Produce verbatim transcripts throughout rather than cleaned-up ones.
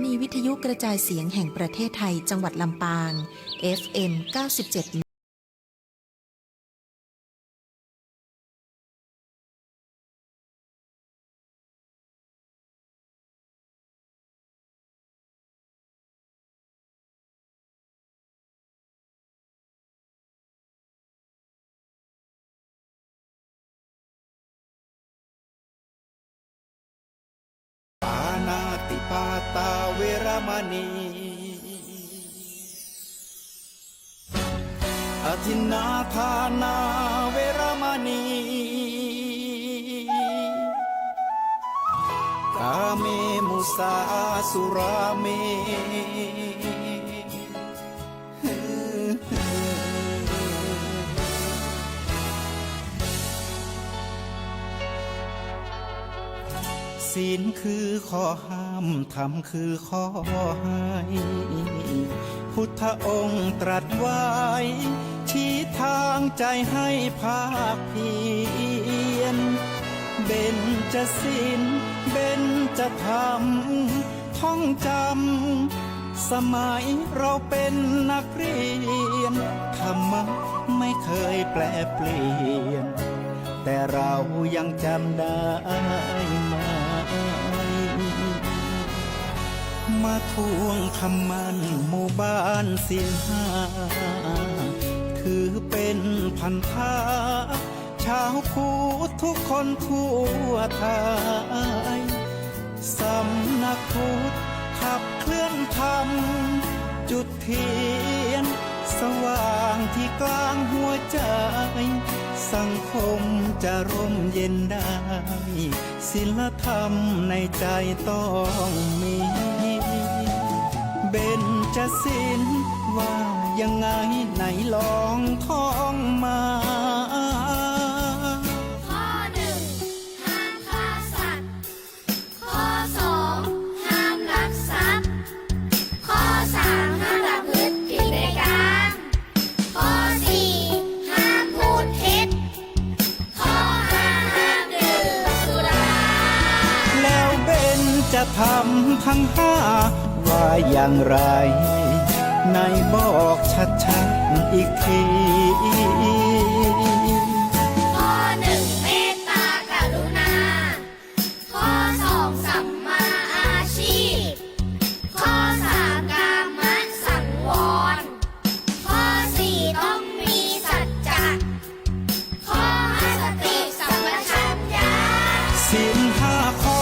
นีวิทยุกระจายเสียงแห่งประเทศไทย จังหวัดลำปาง เอฟเอ็ม เก้าสิบเจ็ด ปานาติปาตาเวระมะณี อทินนาทานาเวระมะณี กาเม มุสา สุราเม ศีลคือข้อห้าม ธรรมคือข้อให้ พุทธองค์ตรัสไว้ ชี้ทางใจให้ภาคเพียร เบญจศีล เบญจธรรม ท่องจำ สมัยเราเป็นนักเรียน ธรรมะไม่เคยแปรเปลี่ยน แต่เรายังจำได้ไหม มาทวงคำมั่นหมู่บ้านศีลห้า ถือเป็นพันธะ ชาวพุทธทุกคนทั่วไทย สำนักพุทธขับเคลื่อนธรรม จุดเทียนสว่างที่กลางหัวใจ สังคมจะร่มเย็นได้ ศีลธรรมในใจต้องมี เบญจศีลว่ายังไงไหนลองท่องมา ข้อหนึ่ง ห้ามฆ่าสัตว์ ข้อสอง ห้ามลักทรัพย์ ข้อสาม ห้ามประพฤติผิดในกาม ข้อสี่ ห้ามพูดเท็จ ข้อห้า ห้ามดื่มสุรา แล้วเบญจธรรมทั้งห้าว่าอย่างไร ไหนบอกชัดๆ อีกที ข้อหนึ่ง เมตตากรุณา ข้อสอง สัมมาอาชีพ ข้อสาม กามสังวร ข้อสี่ ต้องมีสัจจะ ข้อห้า สติสัมปชัญญะ ศีลห้าข้อ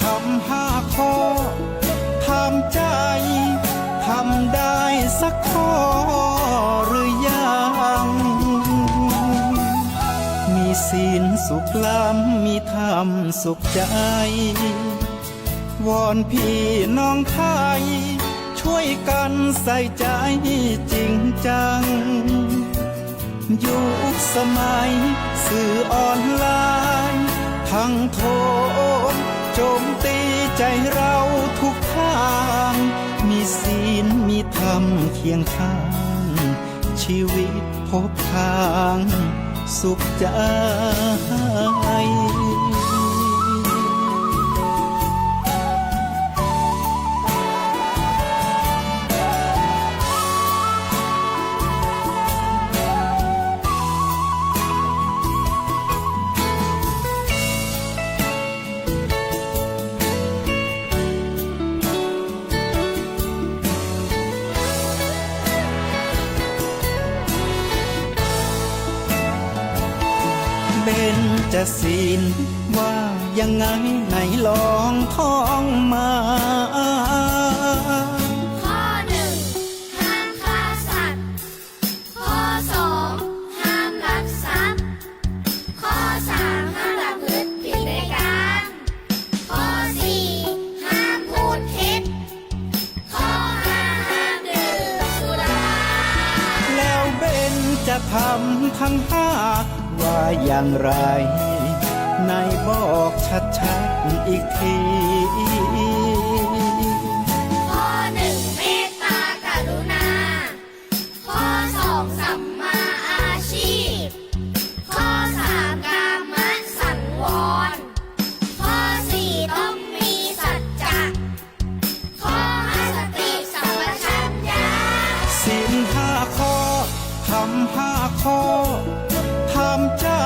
ธรรมห้าข้อ ถามใจ ทำได้สักข้อหรือยัง มีศีลสุขล้ำ มีธรรมสุขใจ วอนพี่น้องไทย ช่วยกันใส่ใจจริงจัง ยุคสมัยสื่อออนไลน์ ทั้งโถมโจมตีใจเราทุกทาง มีศีลมีธรรมเคียงข้าง ชีวิตพบทางสุขใจ เบญจศีลว่ายังไงไหนลองท่องมา ข้อหนึ่ง ห้ามฆ่าสัตว์ ข้อสอง ห้ามลักทรัพย์ ข้อสาม ห้ามประพฤติผิดในกาม ข้อสี่ ห้ามพูดเท็จ ข้อห้า ห้ามดื่มสุรา แล้วเบญจธรรมทั้งห้าว่าอย่างไร ไหนบอกชัดๆ อีกที ข้อหนึ่ง เมตตากรุณา ข้อสอง สัมมาอาชีพ ข้อสาม กามสังวร ข้อสี่ ต้องมีสัจจะ ข้อ ข้อ ถามใจ๋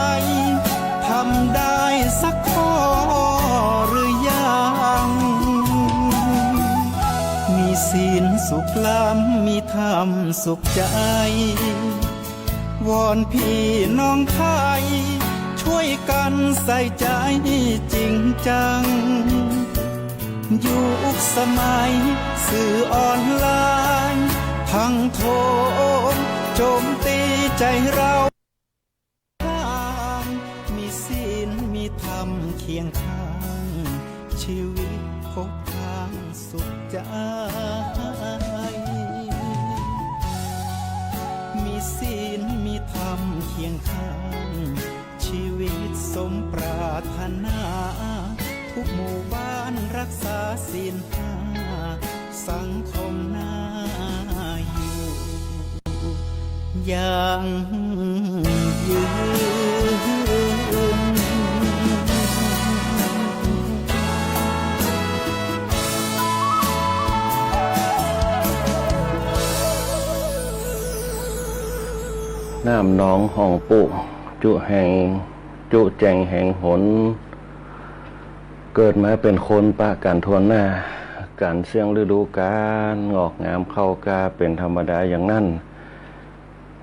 ทำได้สักข้อหรือยัง มีศีลสุขล้ำ มีธรรมสุขใจ๋ วอนพี่น้องไทย ช่วยกั๋นใส่ใจ๋จริงจัง ยุคสมัยสื่อออนไลน์ ทั้งโถมโจมตีใจ๋เฮา มีศีลมีธรรมเคียงข้าง ชีวิตพบทางสุขใจ๋ มีศีลมีธรรมเคียงข้าง ชีวิตสมปรารถนา ทุกหมู่บ้านรักษาศีลห้า สังคมน่าอยู่ ยั่งยืน น้ำหนองห้องปุ๊ จุแห่ง จุแจ่งแห่งหน เกิดมาเป๋นคนปะกั๋นถ้วนหน้า กั๋นเสี้ยงฤดูก๋าล งอกงามเข้ากาเป๋นธรรมดาอย่างนั้น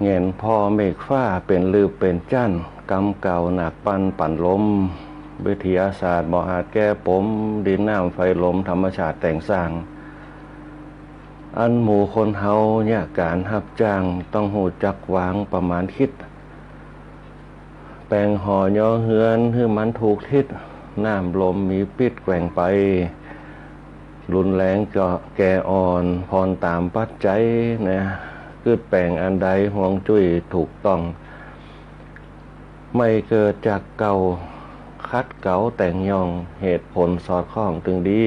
แหงนผ่อเมฆฟ้าเป๋นลืบเป๋นจั๊น กำเก๋าหนักปันปั๋นลม วิทยาศาสตร์บ่อาจแก้ปม ดินน้ำไฟลมธรรมชาติแต่งสร้าง อันหมู่คนเฮาเยียะก๋านฮับจ้าง ต้องฮู้จักวางประมาณคิด แป๋งหอเยียะเฮือนหื้อมันถูกทิศ น้ำลมมีปิ๊ดแกว่งไป รุนแรงก็แก่อ่อน ผ่อนต๋ามปัจจัยนะ กึ๊ดแป๋งอันใดฮวงจุ้ยถูกต้อง ไม่เกิดจากเก่า ขัดเกลาแต่งย่อง เหตุผลสอดคล้องตึงดี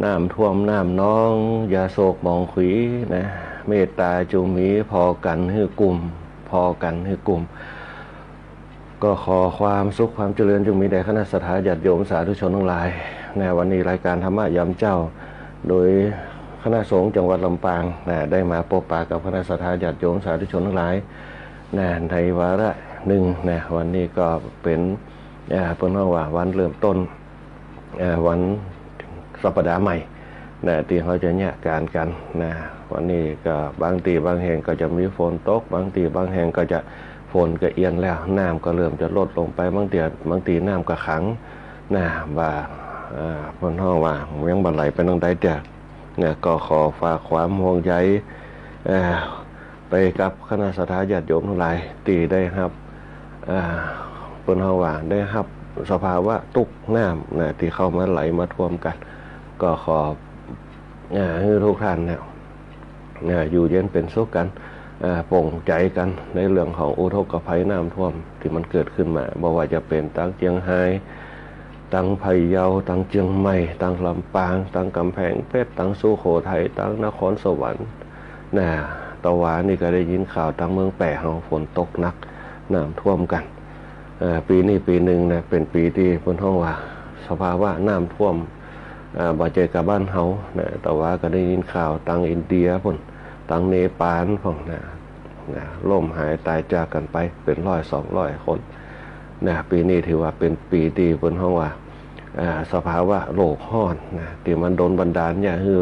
น้ำท่วมน้ำนอง อย่าโศกหมองขุยนะ เมตตาจุ่มมี ผ่อกั๋นหื้อกุ้ม ผ่อกั๋นหื้อกุ้ม ก็ขอความสุขความเจริญจุ่มมีแด่คณะศรัทธาญาติโยมสาธุชนตังหลายนะ วันนี้รายการธรรมะยามเจ๊า โดยคณะสงฆ์จังหวัดลำปางนะ ได้มาปบปะกับคณะศรัทธาญาติโยมสาธุชนตังหลายนะ ในวาระนึ่งนะ วันนี้ก็เป๋น อ่า เปิ้นฮ้องว่าวันเริ่มต้น อ่า วันสัปดาห์ใหม่นะ ตี้เฮาจะเยียะก๋านกั๋นนะ วันนี้ก็บางตี้บางแห่งก็จะมีฝนตก บางตี้บางแห่งก็จะฝนก็เอี้ยนแล้ว น้ำก็เริ่มจะลดลงไป บางตี้ บางตี้น้ำก็ขังนะ ว่า อ่า เปิ้นฮ้องว่ายังบ่ไหลไปตังใดเตื้อนะ ก็ขอฝากความห่วงใย อ่า ไปกับคณะศรัทธาญาติโยมตังหลาย ตี้ได้ฮับ อ่า เปิ้นฮ้องว่าได้ฮับสภาวะตุ๊กน้ำนะ ตี้เข้ามาไหลมาท่วมกั๋น ก็ขอ อ่า หื้อทุกท่านเนี่ย อ่า อยู่เย็นเป๋นสุขกั๋น อ่า โป่งใจ๋กั๋นในเรื่องของอุทกภัยน้ำท่วมตี้มันเกิดขึ้นมา บ่ว่าจะเป๋นตางเจียงฮาย ตางพะเยา ตางเจียงใหม่ ตางลำปาง ตางก๋ำแพงเพชร ตางสุโขทัย ตางนครสวรรค์ นะ ตะวานี่ก็ได้ยินข่าวตางเมืองแป้เฮาฝนตกหนัก น้ำท่วมกั๋น เอ่อ ปี๋นี้ปี๋นึ่งนะ เป๋นปี๋ตี้เปิ้นฮ้องว่าสภาวะน้ำท่วม เอ่อ บ่ใจ้ก้าบ้านเฮานะ ตะวาก็ได้ยินข่าวตางอินเดียปู้น ตางเนปาลปู้นนะ นะ ล้มหายต๋ายจากกั๋นไปเป๋นร้อยสองร้อยคนนะ ปี๋นี้ถือว่าเป๋นปี๋ตี้เปิ้นฮ้องว่า อ่า สภาวะโลกฮ้อนนะ ตี้มันดลบันดาลเยียะหื้อ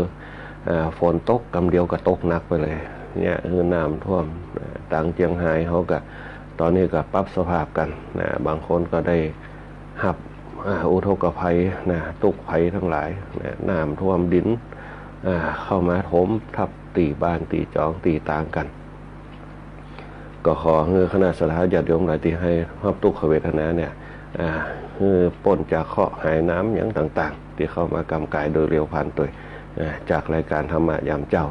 อ่า ฝนตกกำเดียวก็ตกหนักไปเลย เยียะหื้อน้ำท่วมนะ ตางเจียงฮายเฮาก็ ต๋อนนี้ก็ปรับสภาพกั๋นนะ บางคนก็ได้ฮับ อ่า อุทกภัยนะ ตุ๊กภัยตังหลายนะ น้ำท่วมดิน อ่า เข้ามาถมทับตี้บ้านตี้จองตี้ตางกั๋น ก็ขอหื้อคณะศรัทธาญาติโยมหลายตี้ได้ฮับตุ๊กขเวทนาเนี่ย อ่า หื้อป๊นจากเคราะห์หายน้ำหยังต่างๆ ตี้เข้ามาก้ำก๋ายโดยเร็วพลันโตย อ่า จากรายการธรรมะยามเจ๊า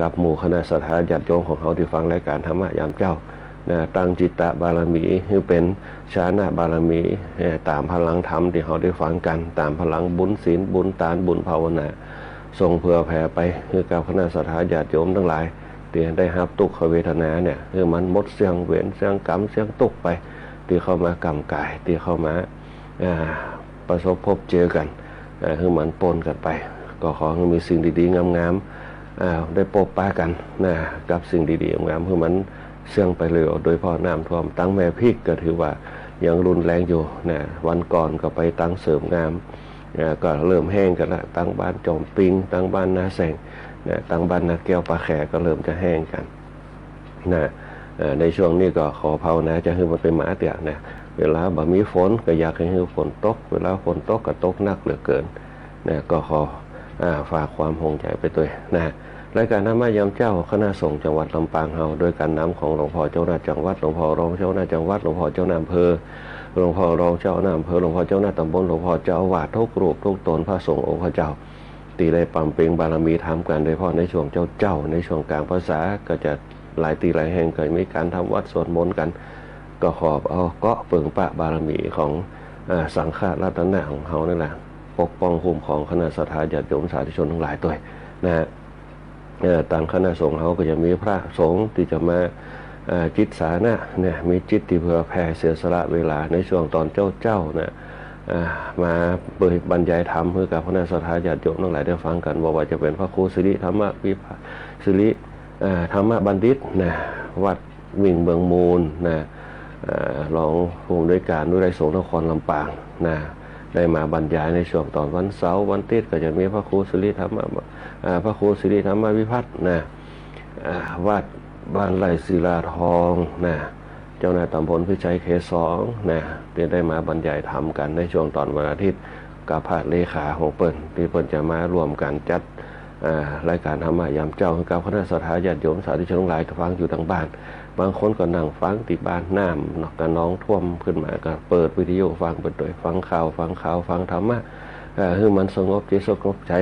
กับหมู่คณะศรัทธาญาติโยมของเฮาตี้ฟังรายการธรรมะยามเจ๊านะ ตั้งจิตตะบารมีหื้อเป๋นฌานะบารมี เอ่อ ต๋ามพลังธรรมตี้เฮาได้ฟังกั๋น ต๋ามพลังบุญศีลบุญตานบุญภาวนา ส่งเผื่อแผ่ไปหื้อกับคณะศรัทธาญาติโยมตังหลาย ตี้ได้ฮับตุ๊กขเวทนาเนี่ย หื้อมันหมดเสี้ยงเวรเสี้ยงก๋รรมเสี้ยงตุ๊กไป ตี้เข้ามาก้ำก๋าย ตี้เข้ามา อ่า ประสบพบเจอกั๋น อ่า หื้อมันป๊นกั๋นไป ก็ขอหื้อมีสิ่งดีๆ งามๆ อ่า ได้ปบปะกั๋นนะ กับสิ่งดีๆ งามๆ หื้อมัน เสื่องไปเร็ว โดยเฉพาะน้ำท่วม ตังแม่พริกก็ถือว่ายังรุนแรงอยู่นะ วันก่อนก็ไปตังเสริมงาม อ่า ก็เริ่มแห้งกั๋นละ ตังบ้านจอมปิง ตังบ้านนาแสงนะ ตังบ้านนาแก้วป่าแขก็เริ่มจะแห้งกั๋นนะ เอ่อ ในช่วงนี้ก็ขอภาวนาจะหื้อมันไปหมดเตื้อนะ เวลาบ่มีฝนก็อยากหื้อฝนตก เวลาฝนตกก็ตกหนักเหลือเกินนะ ก็ขอ อ่า ฝากความห่วงใจ๋ไปตวยนะ รายก๋านธรรมะยามเจ๊า คณะสงฆ์จังหวัดลำปางเฮา โดยก๋านนำของหลวงพ่อเจ้าหน้าจังหวัด หลวงพ่อรองเจ้าหน้าจังหวัด หลวงพ่อเจ้าหน้าอำเภอ หลวงพ่อรองเจ้าหน้าอำเภอ หลวงพ่อเจ้าหน้าตำบล หลวงพ่อเจ้าอาวาสทุกรูปทุกต๋น พระสงฆ์องค์พระเจ้า ตี้ได้บำเพ็ญบารมีธรรมกั๋น โดยเฉพาะในช่วงเจ๊าๆ ในช่วงก๋างพรรษา ก็จะหลายตี้หลายแห่งก็มีก๋านทำวัตรสวดมนต์กั๋น ก็ขอเอาเกราะเปิงปะบารมีของ อ่า สังฆรัตนะของเฮานี่แหละ ปกป้องคุ้มครองคณะศรัทธาญาติโยมสาธุชนตังหลายตวยนะ เอ่อ ตางคณะสงฆ์เฮาก็จะมีพระสงฆ์ตี้จะมา เอ่อ จิตสาธารณะเนี่ย มีจิตตี้เผื่อแผ่เสียสละเวลาในช่วงต๋อนเจ๊าๆ นะ อ่า มาบรรยายธรรมหื้อกับคณะศรัทธาญาติโยมตังหลายได้ฟังกั๋น บ่ว่าจะเป๋นพระครูสิริธรรมวิภา สิริ เอ่อ ธรรมบัณฑิตนะ วัดวิ่งเมืองมูลนะ เอ่อ รองผู้อำนวยก๋านวิทยาลัยสงฆ์นครลำปางนะ ได้มาบรรยายในช่วงต๋อนวันเสาร์ วันอาทิตย์ก็จะมีพระครูสิริธรรม เอ่อ พระครูสิริธรรมวิพัฒน์นะ อ่า วัดบ้านไร่ศิลาทองนะ เจ้าหน้าตำบลพิชัยเขตสองนะ ตี้ได้มาบรรยายธรรมกั๋นในช่วงต๋อนวันอาทิตย์ กับพระเลขาของเปิ้น ตี้เปิ้นจะมาร่วมกั๋นจัด อ่า รายก๋านธรรมะยามเจ๊า หื้อกับคณะศรัทธาญาติโยมสาธุชนตังหลาย ก็ฟังอยู่ตางบ้าน บางคนก็นั่งฟังตี้บ้าน น้ำกะนองท่วมขึ้นมาก็เปิดวิทยุฟังไปตวย ฟังข่าว ฟังข่าว ฟังธรรมะ เอ่อ หื้อมันสงบจิตสงบใจ๋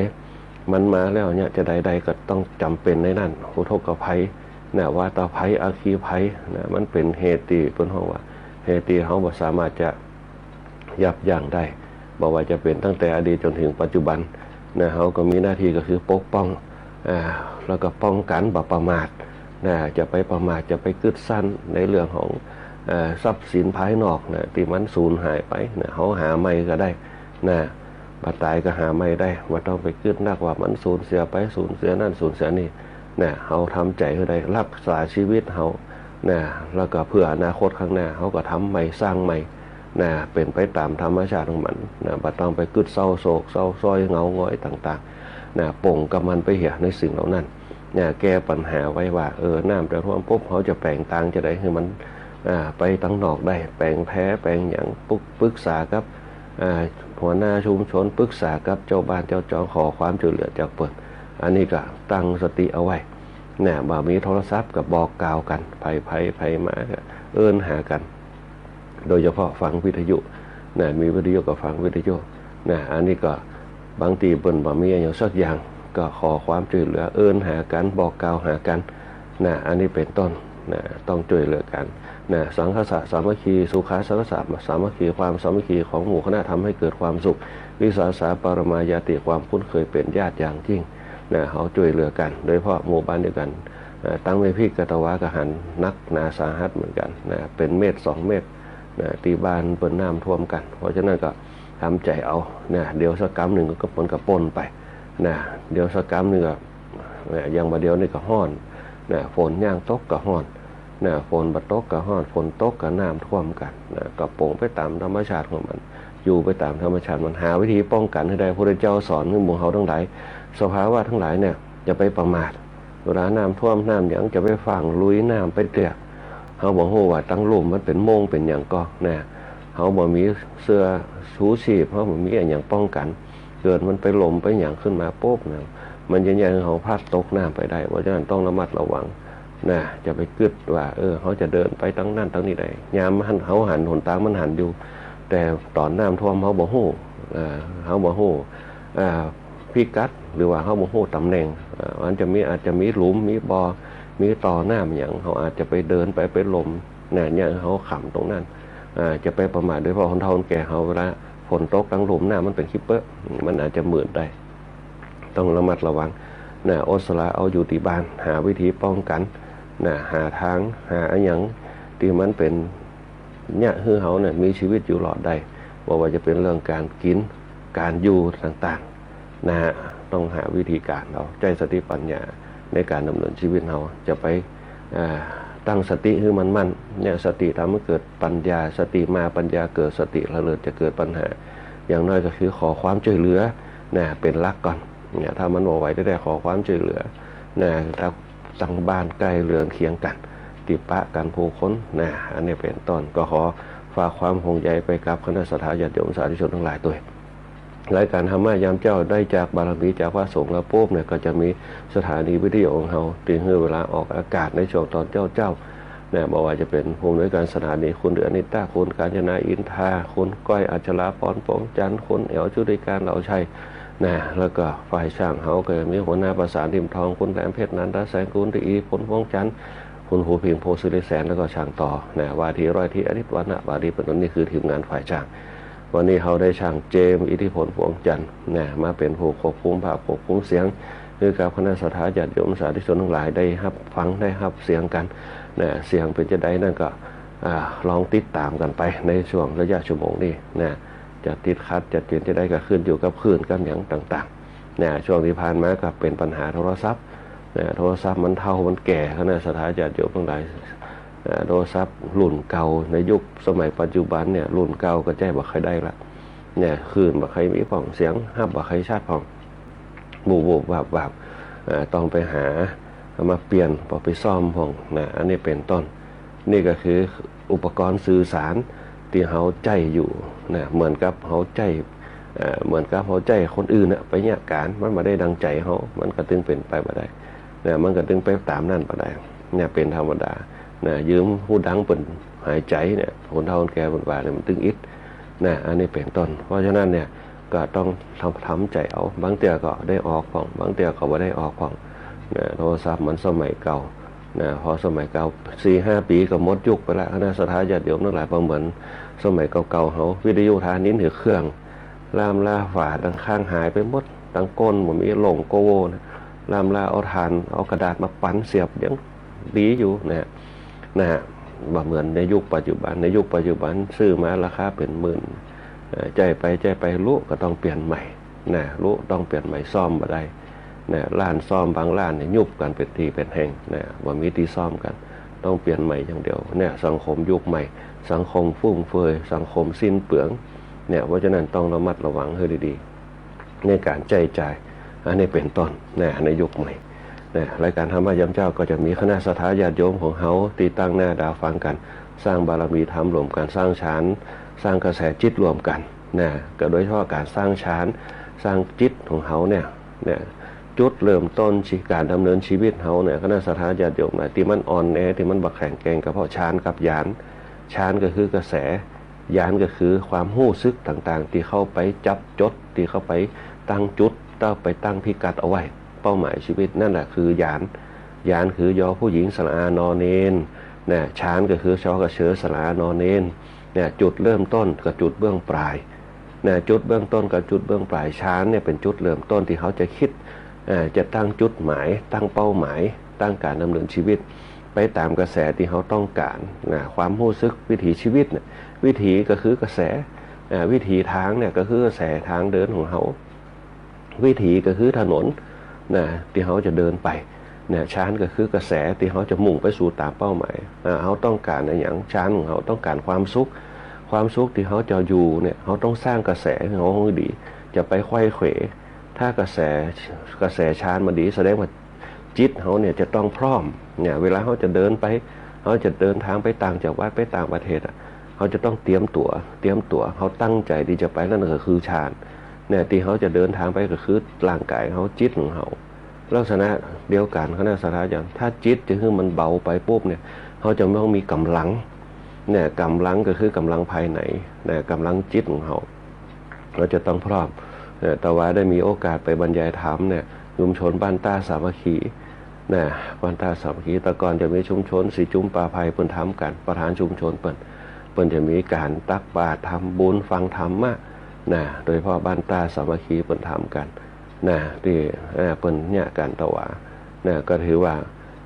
มันมาแล้วเนี่ย จะใดๆ ก็ต้องจ๋ำเป๋นในนั้น อุทกภัยนะ วาตภัย อัคคีภัยนะ มันเป๋นเหตุตี้เปิ้นฮ้องว่า เหตุตี้เฮาบ่สามารถจะยับยั้งได้ บ่ว่าจะเป๋นตั้งแต่อดีตจ๋นเถิงปัจจุบันนะ เฮาก็มีหน้าตี้ก็คือปกป้อง อ่า แล้วก็ป้องกั๋น บ่ประมาทนะ จะไปประมาท จะไปกึ๊ดสันในเรื่องของ เอ่อ ทรัพย์สินภายนอกนะ ตี้มันสูญหายไปนะ เฮาหาใหม่ก็ได้นะ บ่ต๋ายก็หาใหม่ได้ บ่ต้องไปกึ๊ดนักว่ามันสูญเสียไป สูญเสียนั่น สูญเสียนี่นะ เฮาทำใจ๋หื้อได้ รักษาชีวิตเฮานะ แล้วก็เผื่ออนาคตข้างหน้า เฮาก็ทำใหม่ สร้างใหม่นะ เป๋นไปต๋ามธรรมชาติของมันนะ บ่ต้องไปกึ๊ดเศร้าโศก เศร้าซ้อย เหงาหงอยต่างๆ นะ ป๋งกับมันไปเหียในสิ่งเหล่านั้นนะ แก้ปัญหาไว้ว่า เออ น้ำจะท่วมปุ๊บ เฮาจะแป๋งตางจะใดหื้อมัน อ่า ไปตางนอกได้ แป๋งแพแป๋งหยัง ปรึก ปรึกษากับ อ่า หัวหน้าชุมชน ปรึกษากับเจ้าบ้านเจ้าจอง ขอความจ้วยเหลือจากเปิ้น อันนี้ก็ตั้งสติเอาไว้นะ บ่ามีโทรศัพท์ก็บอกกล่าวกั๋น ใผ ใผ ใผมาก็เอิ้นหากั๋น โดยเฉพาะฟังวิทยุนะ มีวิทยุก็ฟังวิทยุนะ อันนี้ก็บางตี้เปิ้นบ่มีอะหยังสักอย่าง ก็ขอความจ้วยเหลือ เอิ้นหากั๋น บอกกล่าวหากั๋นนะ อันนี้เป๋นต้นนะ ต้องจ้วยเหลือกั๋นนะ สังคสะสามัคคี สุขาสังคสะสามัคคี ความสามัคคีของหมู่คณะทำให้เกิดความสุข วิสาสาปรมาญาติ ความคุ้นเคยเป๋นญาติอย่างยิ่งนะ เฮาจ้วยเหลือกั๋น โดยเฉพาะหมู่บ้านเดียวกั๋น เอ่อ ตังแม่พริกกะตะวาก็หันหนักหนาสาหัสเหมือนกั๋นนะ เป๋นเมตรสองเมตรนะ ตี้บ้านเปิ้นน้ำท่วมกั๋น เพราะฉะนั้นก็ทำใจ๋เอานะ เดี๋ยวสักกำนึ่งก็ มันก็ป๊นไปนะ เดี๋ยวสักกำนึ่งก็ นะ อย่างบ่าเดี๋ยวนี้ก็ฮ้อนนะ ฝนย่างตกก็ฮ้อนนะ ฝนบ่ตกก็ฮ้อน ฝนตกก็น้ำท่วมกั๋นนะ ก็ป๋งไปต๋ามธรรมชาติของมัน อยู่ไปต๋ามธรรมชาติมัน หาวิธีป้องกั๋นหื้อได้ พระพุทธเจ้าสอนหื้อหมู่เฮาตังหลาย สภาวะตังหลายเนี่ย จะไปประมาท เวลาน้ำท่วมน้ำหยังจะไปฝ่างลุยน้ำไปเตื้อ เฮาบ่ฮู้ว่าตังลุ่มมันเป๋นโม่งเป๋นหยังก่อนะ เฮาบ่มีเสื้อชูชีพ เฮาบ่มีอะหยังป้องกั๋น เกิดมันไปล้มไปหยังขึ้นมาปุ๊บนะ มันจะเยียะหื้อเฮาพลัดตกน้ำไปได้ เพราะฉะนั้นต้องระมัดระวังนะ จะไปกึ๊ดว่า เออ เฮาจะเดินไปตางนั้นตางนี้ได้ ยามมันหัน เฮาหันหนตางมันหันอยู่ แต่ต๋อนน้ำท่วมเฮาบ่ฮู้ เอ่อ เฮาบ่ฮู้ อ่า พิกัด หรือว่าเฮาบ่ฮู้ต๋ำแหน่ง อ่า มันจะมี อาจจะมีหลุม มีบ่อ มีต่อน้ำหยัง เฮาอาจจะไปเดินไป ไปล้มนะ เยียะหื้อเฮาขำตรงนั้น อ่า จะไปประมาท โดยเฉพาะคนเฒ่าคนแก่เฮา เวลาฝนตกตางลุ่มน้ำมันเป๋นขี้เป๊อะ มันอาจจะมืดได้ ต้องระมัดระวังนะ อดสละเอาอยู่ตี้บ้าน หาวิธีป้องกั๋นนะ หาตาง หาอะหยังตี้มันเป๋น เยียะหื้อเฮาเนี่ยมีชีวิตอยู่รอดได้ บ่ว่าจะเป๋นเรื่องก๋านกิ๋น ก๋านอยู่ต่างๆ นะฮะ ต้องหาวิธีก๋านเอา ใจ๊สติปัญญาในก๋านดำเนินชีวิตเฮา จะไป อ่า ตั้งสติหื้อมันมั่น เนี่ย สติทำหื้อเกิดปัญญา สติมาปัญญาเกิด สติละเลิดจะเกิดปัญหา อย่างน้อยก็คือขอความจ้วยเหลือ นะ เป๋นหลักก่อน เนี่ย ถ้ามันบ่ไหวแต๊ๆ ขอความจ้วยเหลือ นะ ตัง ตังบ้านใก้เรือนเคียงกั๋น ตี้ปะกั๋นผู้คน นะ อันนี้เป๋นต้น ก็ขอฝากความห่วงใยไปกับคณะศรัทธาญาติโยมสาธุชนตังหลายตวย รายก๋านธรรมะยามเจ๊าได้จากบารมีจากพระสงฆ์แล้วปุ๊บเนี่ย ก็จะมีสถานีวิทยุของเฮา ตี้หื้อเวลาออกอากาศในช่วงตอนเจ๊าๆ นะ บ่ว่าจะเป๋นผู้อำนวยการสถานี คุณเดือนนิตา คุณกาญจนาอินทา คุณก้อยอัชราพร ปวงจันทร์ คุณแอ๋วชุติการ เหล่าชัย นะ แล้วก็ฝ่ายช่างเฮาก็มีหัวหน้าประสาน ทิมทอง คุณแหลมเพชร นันทแสง คุณตีอี คุณปวงจันทร์ คุณหนูพิง โพธิ์สิริแสน แล้วก็ช่างต่อ นะ ว่าตี้ร้อยตรี อาทิตย์ วรรณะ ว่าตี้เป๋นต้น นี่คือทีมงานฝ่ายช่าง วันนี้เฮาได้ช่างเจมส์ อิทธิพล ปวงจันทร์ นะ มาเป๋นผู้ควบคุมภาพควบคุมเสียง หื้อกับคณะศรัทธาญาติโยมสาธุชนตังหลายได้ฮับฟังได้ฮับเสียงกั๋น นะ เสียงเป๋นจาใดนั้นก็ อ่า ลองติดต๋ามกั๋นไปในช่วงระยะชั่วโมงนี้ นะ จะติดขัดจะเป๋นจาใดก็ขึ้นอยู่กับคลื่นกับหยังต่างๆ นะ ช่วงตี้ผ่านมาก็เป๋นปัญหาโทรศัพท์ นะ โทรศัพท์มันเฒ่ามันแก่ คณะศรัทธาญาติโยมตังหลาย นะ โทรศัพท์รุ่นเก่าในยุคสมัยปัจจุบันเนี่ย รุ่นเก่าก็ใจ๊บ่ค่อยได้ละ เนี่ย คลื่นบ่ค่อยมีพ่อง เสียงฮับบ่ค่อยชัดพ่อง บูบๆ วาบๆ อ่า ต้องไปหามาเปลี่ยน ปอไปซ่อมพ่อง นะ อันนี้เป๋นต้น นี่ก็คืออุปกรณ์สื่อสารตี้เฮาใจ๊อยู่ นะ เหมือนกับเฮาใจ๊ เอ่อ เหมือนกับเฮาใจ๊คนอื่นน่ะ ไปเยียะก๋าน มันบ่ได้ดังใจ๋เฮา มันก็ตึงเป๋นไปบ่ได้ นะ มันก็ตึงไปต๋ามนั้นบ่ได้ เนี่ย เป๋นธรรมดา นะ ยืมฮูดังเปิ้นหายใจ๋เนี่ย คนเฒ่าคนแก่เปิ้นว่าเนี่ย มันตึงอิด นะ อันนี้เป๋นต้น เพราะฉะนั้นเนี่ย ก็ต้องทำ ทำใจ๋เอา บางเตื้อก็ได้ออกพ่อง บางเตื้อก็บ่ได้ออกพ่อง นะ โทรศัพท์มันสมัยเก่า นะ พอสมัยเก่า สี่ห้าปี๋ก็หมดยุคไปละ คณะศรัทธาญาติโยมตังหลาย บ่เหมือนสมัยเก่าๆ เฮา วิทยุฐานินถือเครื่อง ล่ามลาฝาตังข้างหายไปหมด ตังก้นบ่มี หล่งโกโวนะ ล่ามลาเอาถ่าน เอากระดาษมาปันเสียบยังดีอยู่นะ นะฮะ บ่เหมือนในยุคปัจจุบัน ในยุคปัจจุบันซื้อมาราคาเป๋นหมื่น เอ่อ ใจ๊ไปใจ๊ไปลุก็ต้องเปลี่ยนใหม่ นะ ลุต้องเปลี่ยนใหม่ ซ่อมบ่ได้ นะ ร้านซ่อมบางร้านเนี่ยยุบกั๋นเป๋นตี้เป๋นแห่ง นะ บ่มีตี้ซ่อมกั๋น ต้องเปลี่ยนใหม่อย่างเดียว เนี่ย สังคมยุคใหม่ สังคมฟุ่มเฟือย สังคมสิ้นเปลือง เนี่ย เพราะฉะนั้นต้องระมัดระวังหื้อดีๆ ในก๋านใจ๊จ่าย อันนี้เป๋นต้น นะ ในยุคใหม่ นะ รายก๋านธรรมะยามเจ๊าก็จะมีคณะศรัทธาญาติโยมของเฮาตี้ตั้งหน้าต๋าฟังกั๋น สร้างบารมีธรรมร่วมกั๋น สร้างฌาน สร้างกระแสจิตร่วมกั๋น นะ ก็โดยเฉพาะก๋านสร้างฌาน สร้างจิตของเฮาเนี่ย เนี่ย จุดเริ่มต้นชี ก๋านดำเนินชีวิตเฮาเนี่ย คณะศรัทธาญาติโยมนะ ตี้มันอ่อนแอ ตี้มันบ่แข็งแกร่ง ก็เพราะฌานกับญาณ ฌานก็คือกระแส ญาณก็คือความฮู้สึกต่างๆ ตี้เข้าไปจับจด ตี้เข้าไปตั้งจุด เต้าไปตั้งพิกัดเอาไว้ เป้าหมายชีวิต นั่นแหละคือญาณ ญาณคือ ยอผู้หญิง สระอา นอเณร นะ ฌานก็คือ ช กระเชอ สระอา นอเณร เนี่ย จุดเริ่มต้นกับจุดเบื้องปลาย นะ จุดเบื้องต้นกับจุดเบื้องปลาย ฌานเนี่ยเป๋นจุดเริ่มต้นตี้เฮาจะกึ๊ด เอ่อ จะตั้งจุดหมาย ตั้งเป้าหมาย ตั้งก๋านดำเนินชีวิต ไปต๋ามกระแสตี้เฮาต้องก๋าน นะ ความฮู้สึก วิถีชีวิตเนี่ย วิถีก็คือกระแส อ่า วิถีทางเนี่ยก็คือกระแสตางเดินของเฮา วิถีก็คือถนน นะ ตี้เฮาจะเดินไป เนี่ย ฌานก็คือกระแสตี้เฮาจะมุ่งไปสู่ต๋ามเป้าหมาย อ่า เฮาต้องก๋านอะหยัง ฌานของเฮาต้องก๋านความสุข ความสุขตี้เฮาจะอยู่เนี่ย เฮาต้องสร้างกระแสของเฮาหื้อดี จะไปไขว้เขว ถ้ากระแส กระแสฌานบ่ดี แสดงว่าจิตเฮาเนี่ยจะต้องพร้อม เนี่ย เวลาเฮาจะเดินไป เฮาจะเดินตางไปต่างจังหวัด ไปต่างประเทศอะ เฮาจะต้องเตรียมตั๋ว เตรียมตั๋ว เฮาตั้งใจ๋ตี้จะไป นั่นก็คือฌาน เนี่ย ตี้เฮาจะเดินตางไปก็คือร่างก๋ายเฮา จิตของเฮา ลักษณะเดียวกั๋น คณะศรัทธาญาติ ถ้าจิตจะหื้อมันเบาไปปุ๊บเนี่ย เฮาจะต้องมีก๋ำลัง เนี่ย ก๋ำลังก็คือก๋ำลังภายใน เนี่ย ก๋ำลังจิตของเฮา เฮาจะต้องพร้อม เนี่ย ตะวาได้มีโอกาสไปบรรยายธรรมเนี่ย ชุมชนบ้านต้าสามัคคี นะ บ้านต้าสามัคคี แต่ก่อนจะมีชุมชนสีจุมป่าไผ่ เปิ้นทำกั๋น ประธานชุมชนเปิ้น เปิ้นจะมีก๋านตักบาตร ทำบุญ ฟังธรรมะ นะ โดยเฉพาะบ้านต้าสามัคคีเปิ้นทำกั๋น นะ ตี้ เอ่อ เปิ้นเยียะกั๋นตะวา นะ ก็ถือว่า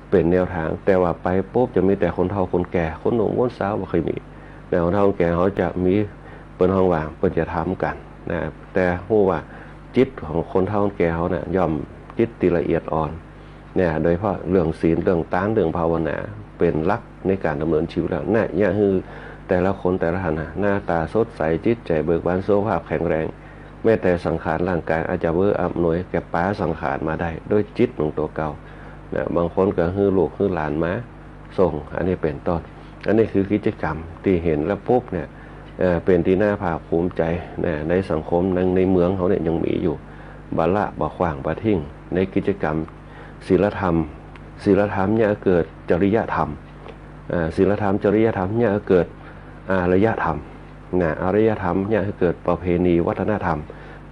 เป๋นแนวตาง แต่ว่าไปปุ๊บจะมีแต่คนเฒ่าคนแก่ คนหนุ่มคนสาวบ่ค่อยมี นะ คนเฒ่าคนแก่เฮาจะมี เปิ้นฮ้องว่า เปิ้นจะทำกั๋น นะ แต่ฮู้ว่าจิตของคนเฒ่าคนแก่เฮาน่ะ ย่อมจิตตี้ละเอียดอ่อน เนี่ย โดยเฉพาะเรื่องศีล เรื่องตาน เรื่องภาวนา เป๋นหลักในก๋านดำเนินชีวิตแล้ว นะ เยียะหื้อแต่ละคนแต่ละท่านนะ หน้าต๋าสดใส จิตใจ๋เบิกบาน สุขภาพแข็งแรง แม้แต่สังขารร่างก๋ายอาจจะเอื้ออำนวยแก่ปาสังขารมาได้ โดยจิตของตั๋วเก่า นะ บางคนก็หื้อลูกหื้อหลานมาส่ง อันนี้เป๋นต้น อันนี้คือกิจกรรมตี้หันแล้วปุ๊บเนี่ย เอ่อ เป๋นตี้น่าภาคภูมิใจ๋ นะ ในสังคม ใน ในเมืองเฮาเนี่ยยังมีอยู่ บ่ละ บ่ขว้าง บ่ทิ้ง ในกิจกรรมศีลธรรม ศีลธรรมเยียะหื้อเกิดจริยธรรม เอ่อ ศีลธรรม จริยธรรมเยียะหื้อเกิดอารยธรรม นะ อารยธรรมเยียะหื้อเกิดประเพณีวัฒนธรรม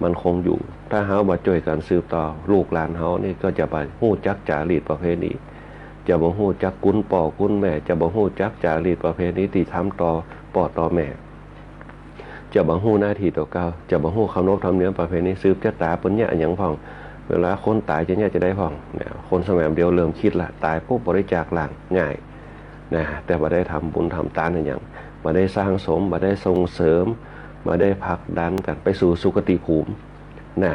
มันคงอยู่ ถ้าเฮาบ่จ้วยกั๋นสืบต่อ ลูกหลานเฮานี่ก็จะบ่ฮู้จักจารีตประเพณี จะบ่ฮู้จักคุณป้อคุณแม่ จะบ่ฮู้จักจารีตประเพณีตี้ทำต่อป้อต่อแม่ จะบ่ฮู้หน้าตี้ตั๋วเก่า จะบ่ฮู้เคารพธรรมเนียมประเพณี สืบจะต๋าเปิ้นเยียะอะหยังพ่อง เวลาคนต๋ายจะเยียะจาใดพ่อง เนี่ย คนสมัยเดียวเริ่มกึ๊ดละ ต๋ายปุ๊บบริจาคร่างง่าย นะ แต่บ่ได้ทำบุญทำตานอะหยัง บ่ได้สั่งสม บ่ได้ส่งเสริม บ่ได้ผลักดันกั๋นไปสู่สุคติภูมิ นะ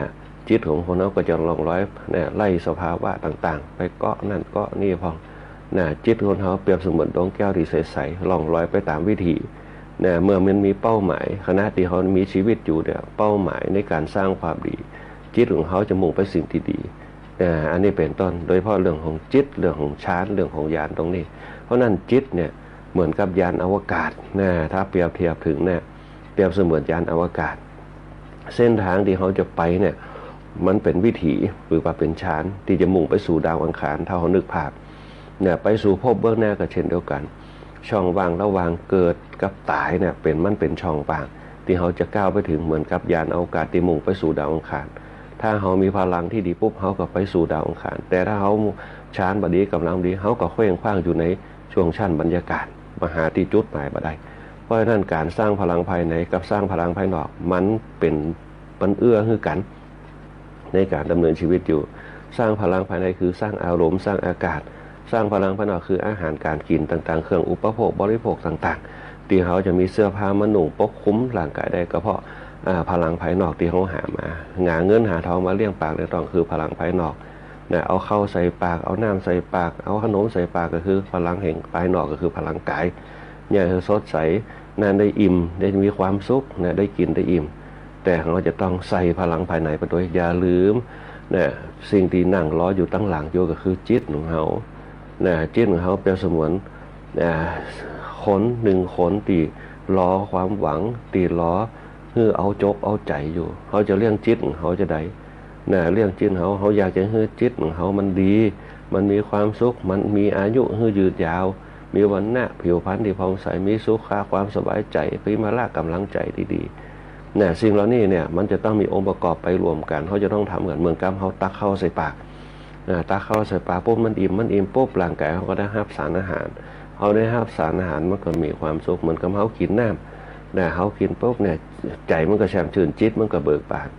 จิตของคนเฮาก็จะล่องลอย นะ ไร้สภาวะต่างๆ ไปเกาะนั่นเกาะนี่พ่อง นะ จิตคนเฮาเปรียบเสมือนดวงแก้วตี้ใสๆ ล่องลอยไปต๋ามวิถี นะ เมื่อมันมีเป้าหมาย ขณะตี้เฮามีชีวิตอยู่เนี่ย เป้าหมายในก๋านสร้างความดี จิตของเฮาจะมุ่งไปสิ่งตี้ดี นะ อันนี้เป๋นต้น โดยเฉพาะเรื่องของจิต เรื่องของฌาน เรื่องของญาณตรงนี้ เพราะนั้นจิตเนี่ยเหมือนกับยานอวกาศ นะ ถ้าเปรียบเทียบเถิงเนี่ย เปรียบเสมือนยานอวกาศ เส้นทางตี้เฮาจะไปเนี่ย มันเป๋นวิถี หรือว่าเป๋นฌาน ตี้จะมุ่งไปสู่ดาวอังคาร ถ้าเฮานึกภาพ เนี่ย ไปสู่ภพเบื้องหน้าก็เช่นเดียวกั๋น ช่องว่างระหว่างเกิดกับต๋ายเนี่ย เป๋น มันเป๋นช่องว่าง ตี้เฮาจะก้าวไปเถิง เหมือนกับยานอวกาศตี้มุ่งไปสู่ดาวอังคาร ถ้าเฮามีพลังตี้ดีปุ๊บ เฮาก็ไปสู่ดาวอังคาร แต่ถ้าเฮาฌานบ่ดี ก๋ำลังบ่ดี เฮาก็เคว้งคว้างอยู่ในช่วงชั้นบรรยากาศ มาหาตี้จุดหมายบ่ได้ เพราะฉะนั้นก๋านสร้างพลังภายในกับสร้างพลังภายนอก มันเป๋น มันเอื้อหื้อกั๋น ในก๋านดำเนินชีวิตอยู่ สร้างพลังภายในคือสร้างอารมณ์ สร้างอากาศ สร้างพลังภายนอกคืออาหารก๋านกิ๋นต่างๆ เครื่องอุปโภคบริโภคต่างๆ ตี้เฮาจะมีเสื้อผ้ามานุ่งปกคลุมร่างก๋ายได้ ก็เพราะ อ่า พลังภายนอกตี้เฮาหามา หาเงินหาทองมาเลี้ยงปากเลี้ยงต๊องคือพลังภายนอก นะ เอาข้าวใส่ปาก เอาน้ำใส่ปาก เอาขนมใส่ปาก ก็คือพลังแห่งภายนอก ก็คือพลังก๋าย เยียะหื้อสดใส นะ ได้อิ่ม ได้มีความสุข นะ ได้กิ๋นได้อิ่ม แต่เฮาจะต้องใส่พลังภายในไปตวย อย่าลืม นะ สิ่งตี้นั่งรออยู่ตังหลังอยู่ก็คือจิตของเฮา นะ จิตของเฮาเปรียบเสมือน นะ ขนหนึ่งขนตี้รอความหวัง ตี้รอหื้อเอาจกเอาใจ๋อยู่ เฮาจะเลี้ยงจิตของเฮาจาใด นะ เลี้ยงจิตเฮา เฮาอยากจะหื้อจิตของเฮามันดี มันมีความสุข มันมีอายุหื้อยืนยาว มีวรรณะผิวพรรณตี้ผ่องใส มีสุขะความสบายใจ๋ มีพละก๋ำลังใจ๋ตี้ดี นะ สิ่งเหล่านี้เนี่ย มันจะต้องมีองค์ประกอบไปรวมกั๋น เฮาจะต้องทำกั๋น เหมือนกับเฮาตักข้าวใส่ปาก นะ ตักข้าวใส่ปากปุ๊บ มันอิ่ม มันอิ่มปุ๊บ ร่างก๋ายเฮาก็ได้ฮับสารอาหาร เฮาได้ฮับสารอาหาร มันก็มีความสุข เหมือนกับเฮากิ๋นน้ำ นะ เฮากิ๋นปุ๊บเนี่ย ใจ๋มันก็แช่มชื่น จิตมันก็เบิกบาน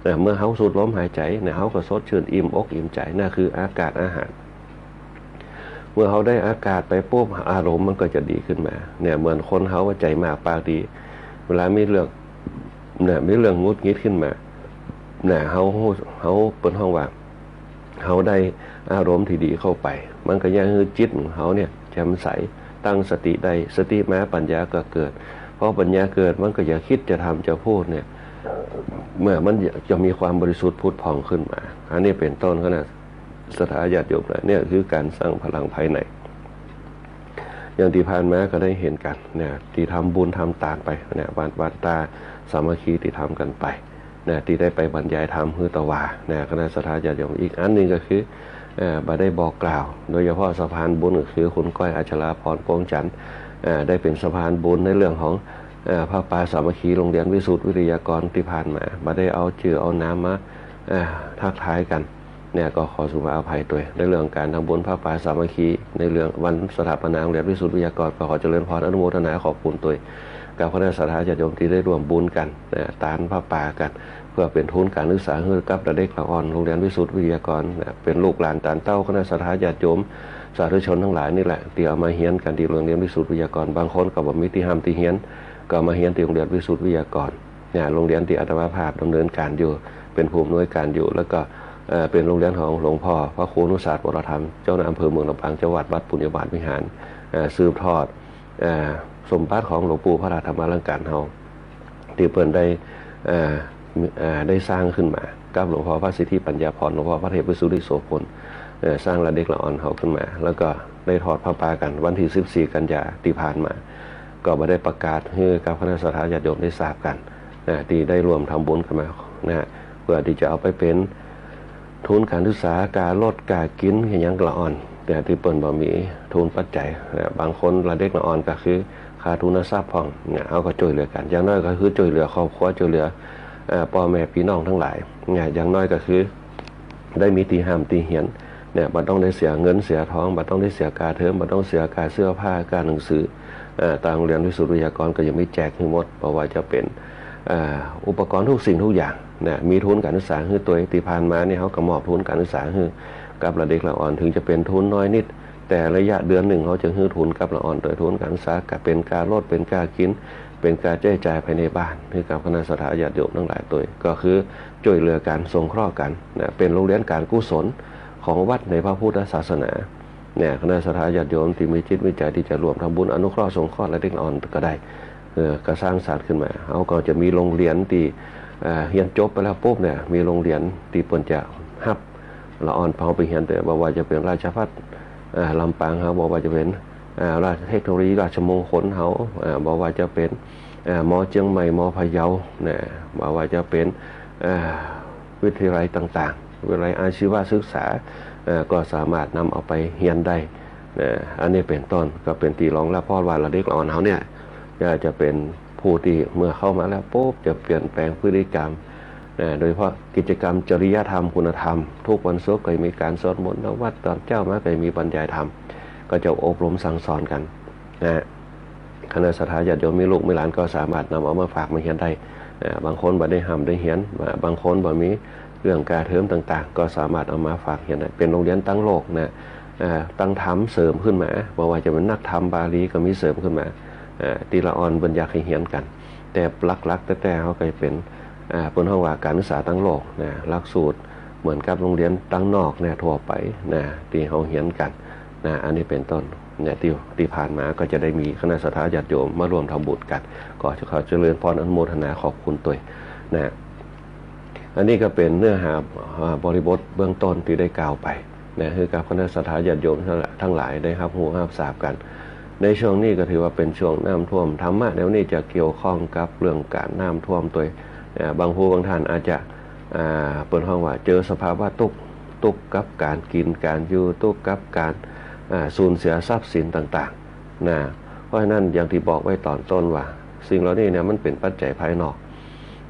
นะ เมื่อเฮาสูดลมหายใจ๋ นะ เฮาก็สดชื่น อิ่มอกอิ่มใจ๋ นั่นคืออากาศอาหาร เมื่อเฮาได้อากาศไปปุ๊บ อารมณ์มันก็จะดีขึ้นมา เนี่ย เหมือนคนเฮาว่าใจ๋มากปากดี เวลามีเรื่อง เนี่ย มีเรื่องหงุดหงิดขึ้นมา เนี่ย เฮา เฮา เปิ้นฮ้องว่า เฮาได้อารมณ์ตี้ดีเข้าไป มันก็เยียะหื้อจิตของเฮาเนี่ยแจ่มใส ตั้งสติได้ สติมาปัญญาก็เกิด พอปัญญาเกิด มันก็จะกึ๊ด จะทำ จะพูดเนี่ย เมื่อมันจะมีความบริสุทธิ์ผุดผ่องขึ้นมา อันนี้เป๋นต้น คณะศรัทธาญาติโยมนะ เนี่ยคือก๋านสร้างพลังภายใน อย่างตี้ผ่านมาก็ได้หันกั๋น นะ ตี้ทำบุญทำตานไป นะ วัด วัดตาสามัคคีตี้ทำกั๋นไป นะ ตี้ได้ไปบรรยายธรรมหื้อตะวา นะ คณะศรัทธาญาติโยม อีกอันหนึ่งก็คือ เอ่อ บ่ได้บอกกล่าว โดยเฉพาะสะพานบุญก็คือคุณก้อย อัชราพร พวงจันทร์ เอ่อ ได้เป๋นสะพานบุญในเรื่องของ เอ่อ ผ้าป่าสามัคคีโรงเรียนวิสุทธิวิทยากรตี้ผ่านมา บ่ได้เอาจื้อเอานามมา เอ่อ ทักทายกั๋น เนี่ย ก็ขอสุภาอภัยตวย ในเรื่องก๋านทำบุญผ้าป่าสามัคคี ในเรื่องวันสถาปนาโรงเรียนวิสุทธิวิทยากร ก็ขอเจริญพรอนุโมทนาขอบคุณตวย กับคณะศรัทธาญาติโยมตี้ได้ร่วมบุญกั๋น นะ ตานผ้าป่ากั๋น เปื้อเป๋นทุนก๋านศึกษาหื้อกับเด็กละอ่อนโรงเรียนวิสุทธิวิทยากร นะ เป๋นลูกหลานตานเต้าคณะศรัทธาญาติโยม สาธุชนตังหลายนี่แหละ ตี้เอามาเฮียนกั๋นตี้โรงเรียนวิสุทธิวิทยากร บางคนก็บ่มีตี้ฮ่ำตี้เฮียน ก็มาเฮียนตี้โรงเรียนวิสุทธิวิทยากร เนี่ย โรงเรียนตี้อาตมาภาพดำเนินก๋านอยู่ เป๋นผู้อำนวยก๋านอยู่ แล้วก็ เอ่อ เป๋นโฮงเฮียนของหลวงป้อพระครูอนุสาสน์ วรธรรม เจ้าคณะอำเภอเมืองลำปาง จังหวัดวัดปุญญาบาทวิหาร เอ่อ สืบทอด เอ่อ สมบัติของหลวงปู่พระธรรมาลังการเฮา ตี้เปิ้นได้ เอ่อ เอ่อ ได้สร้างขึ้นมา กับหลวงป้อพระสิทธิปัญญาภรณ์ หลวงป้อพระเทพวิสุทธิโสภณ เอ่อ สร้างละเด็กละอ่อนเฮาขึ้นมา แล้วก็ได้ทอดผ้าป่ากั๋นวันตี้สิบสี่กันยาตี้ผ่านมา ก็บ่ได้ประกาศหื้อกับคณะศรัทธาญาติโยมได้ทราบกั๋น นะ ตี้ได้ร่วมทำบุญกั๋นมา นะ เปื้อตี้จะเอาไปเป๋นทุนก๋านศึกษา ก้ารถก้ากิ๋น อะหยังละอ่อน ตี้เปิ้นบ่มีทุนปัจจัย นะ บางคนละเด็กละอ่อนก็คือค่าทุนทรัพย์พ่อง นะ เฮาก็จ้วยเหลือกั๋น อย่างน้อยก็คือจ้วยเหลือครอบครัว จ้วยเหลือ เอ่อ ป้อแม่ปี้น้องตังหลาย นะ อย่างน้อยก็คือ ได้มีตี้ฮ่ำตี้เหียน เนี่ย บ่ต้องได้เสียเงินเสียทอง บ่ต้องได้เสียก้าเทอม บ่ต้องเสียก้าเสื้อผ้า ก้าหนังสือ เอ่อ ตางโฮงเฮียนวิสุทธิวิทยากรก็ยังมีแจกหื้อหมด บ่ว่าจะเป๋น เอ่อ อุปกรณ์กู้สิ่งกู้อย่าง เนี่ย มีทุนก๋านศึกษาหื้อตวย ตี้ผ่านมาเนี่ย เฮาก็มอบทุนก๋านศึกษาหื้อกับละเด็กละอ่อน เถิงจะเป๋นทุนน้อยนิด แต่ระยะเดือนนึ่งเฮาจะหื้อทุนกับละอ่อน ตวยทุนก๋านศึกษา ก็เป๋นก้ารถ เป๋นก้ากิ๋น เป๋นก้าใจ๊จ่ายภายในบ้าน หื้อกับคณะศรัทธาญาติโยมตังหลายตวย ก็คือ จ้วยเหลือกั๋น สงเคราะห์กั๋น นะ เป๋นโฮงเฮียนก๋านกุศลของวัดในพระพุทธศาสนา เนี่ย คณะศรัทธาญาติโยมตี้มีจิตมีใจ๋ตี้จะร่วมทำบุญอนุเคราะห์สงเคราะห์ละเด็กละอ่อนก็ได้ เอ่อ ก็สร้างสรรค์ขึ้นมา เฮาก็จะมีโฮงเฮียนตี้ เอ่อ เฮียนจบไปแล้วปุ๊บเนี่ย มีโฮงเฮียนตี้เปิ้นจะฮับละอ่อนเฮาไปเฮียน แต่บ่ว่าจะเป๋นราชภัฏ เอ่อ ลำปางเฮา บ่ว่าจะเป๋น เอ่อ ราชเทคโนโลยีราชมงคลเฮา เอ่อ บ่ว่าจะเป๋น เอ่อ มอเจียงใหม่ มอพะเยา นะ บ่ว่าจะเป๋น เอ่อ วิทยาลัยต่างๆ วิทยาลัยอาชีวศึกษา เอ่อ ก็สามารถนำเอาไปเฮียนได้ นะ อันนี้เป๋นต้น ก็เป๋นตี้รองรับ เพราะว่าละเด็กละอ่อนเฮาเนี่ย ก็จะเป๋นผู้ตี้เมื่อเข้ามาแล้วปุ๊บ จะเปลี่ยนแปลงพฤติกรรม นะ โดยเฉพาะกิจกรรมจริยธรรม คุณธรรม ทุกวันศุกร์ก็มีก๋านสวดมนต์นวัตตอนเจ๊ามาก็มีบรรยายธรรม ก็จะอบรมสั่งสอนกั๋น นะ คณะศรัทธาญาติโยมมีลูกมีหลานก็สามารถนำเอามาฝากมาเฮียนได้ เอ่อ บางคนบ่ได้ฮ่ำได้เหียน บางคนบ่มีเรื่องก้าเทอมต่างๆ ก็สามารถเอามาฝากเฮียนได้ เป๋นโฮงเฮียนตังโลกนะ เอ่อ ตังธรรมเสริมขึ้นมา บ่ว่าจะเป๋นนักธรรมบาลีก็มีเสริมขึ้นมา เอ่อ ตี้ละอ่อนเปิ้นอยากหื้อเฮียนกั๋น แต่หลักๆ แต๊ๆ เฮาก็จะเป๋น เอ่อ เปิ้นฮ้องว่าก๋านศึกษาตังโลกนะ หลักสูตรเหมือนกับโฮงเฮียนตังนอกเนี่ยทั่วไปนะ ตี้เฮาเฮียนกั๋น นะ อันนี้เป๋นต้น เนี่ย ตี้ ตี้ผ่านมาก็จะได้มีคณะศรัทธาญาติโยมมาร่วมทำบุญกั๋น ก็ขอเจริญพรอนุโมทนาขอบคุณตวย นะ อันนี้ก็เป๋นเนื้อหา อ่า บริบทเบื้องต้นตี้ได้กล่าวไป นะ หื้อกับคณะศรัทธาญาติโยมตังหลายได้ฮับฮู้ฮับทราบกั๋น ในช่วงนี้ก็ถือว่าเป๋นช่วงน้ำท่วม ธรรมะแนวนี้จะเกี่ยวข้องกับเรื่องก๋านน้ำท่วมตวย นะ บางผู้บางท่านอาจจะ อ่า เปิ้นฮ้องว่าเจอสภาวะตุ๊กข์ ตุ๊กข์กับก๋านกิ๋นก๋านอยู่ ตุ๊กข์กับก๋าน อ่า สูญเสียทรัพย์สินต่างๆ นะ เพราะฉะนั้นอย่างตี้บอกไว้ตอนต้นว่า สิ่งเหล่านี้เนี่ยมันเป๋นปัจจัยภายนอก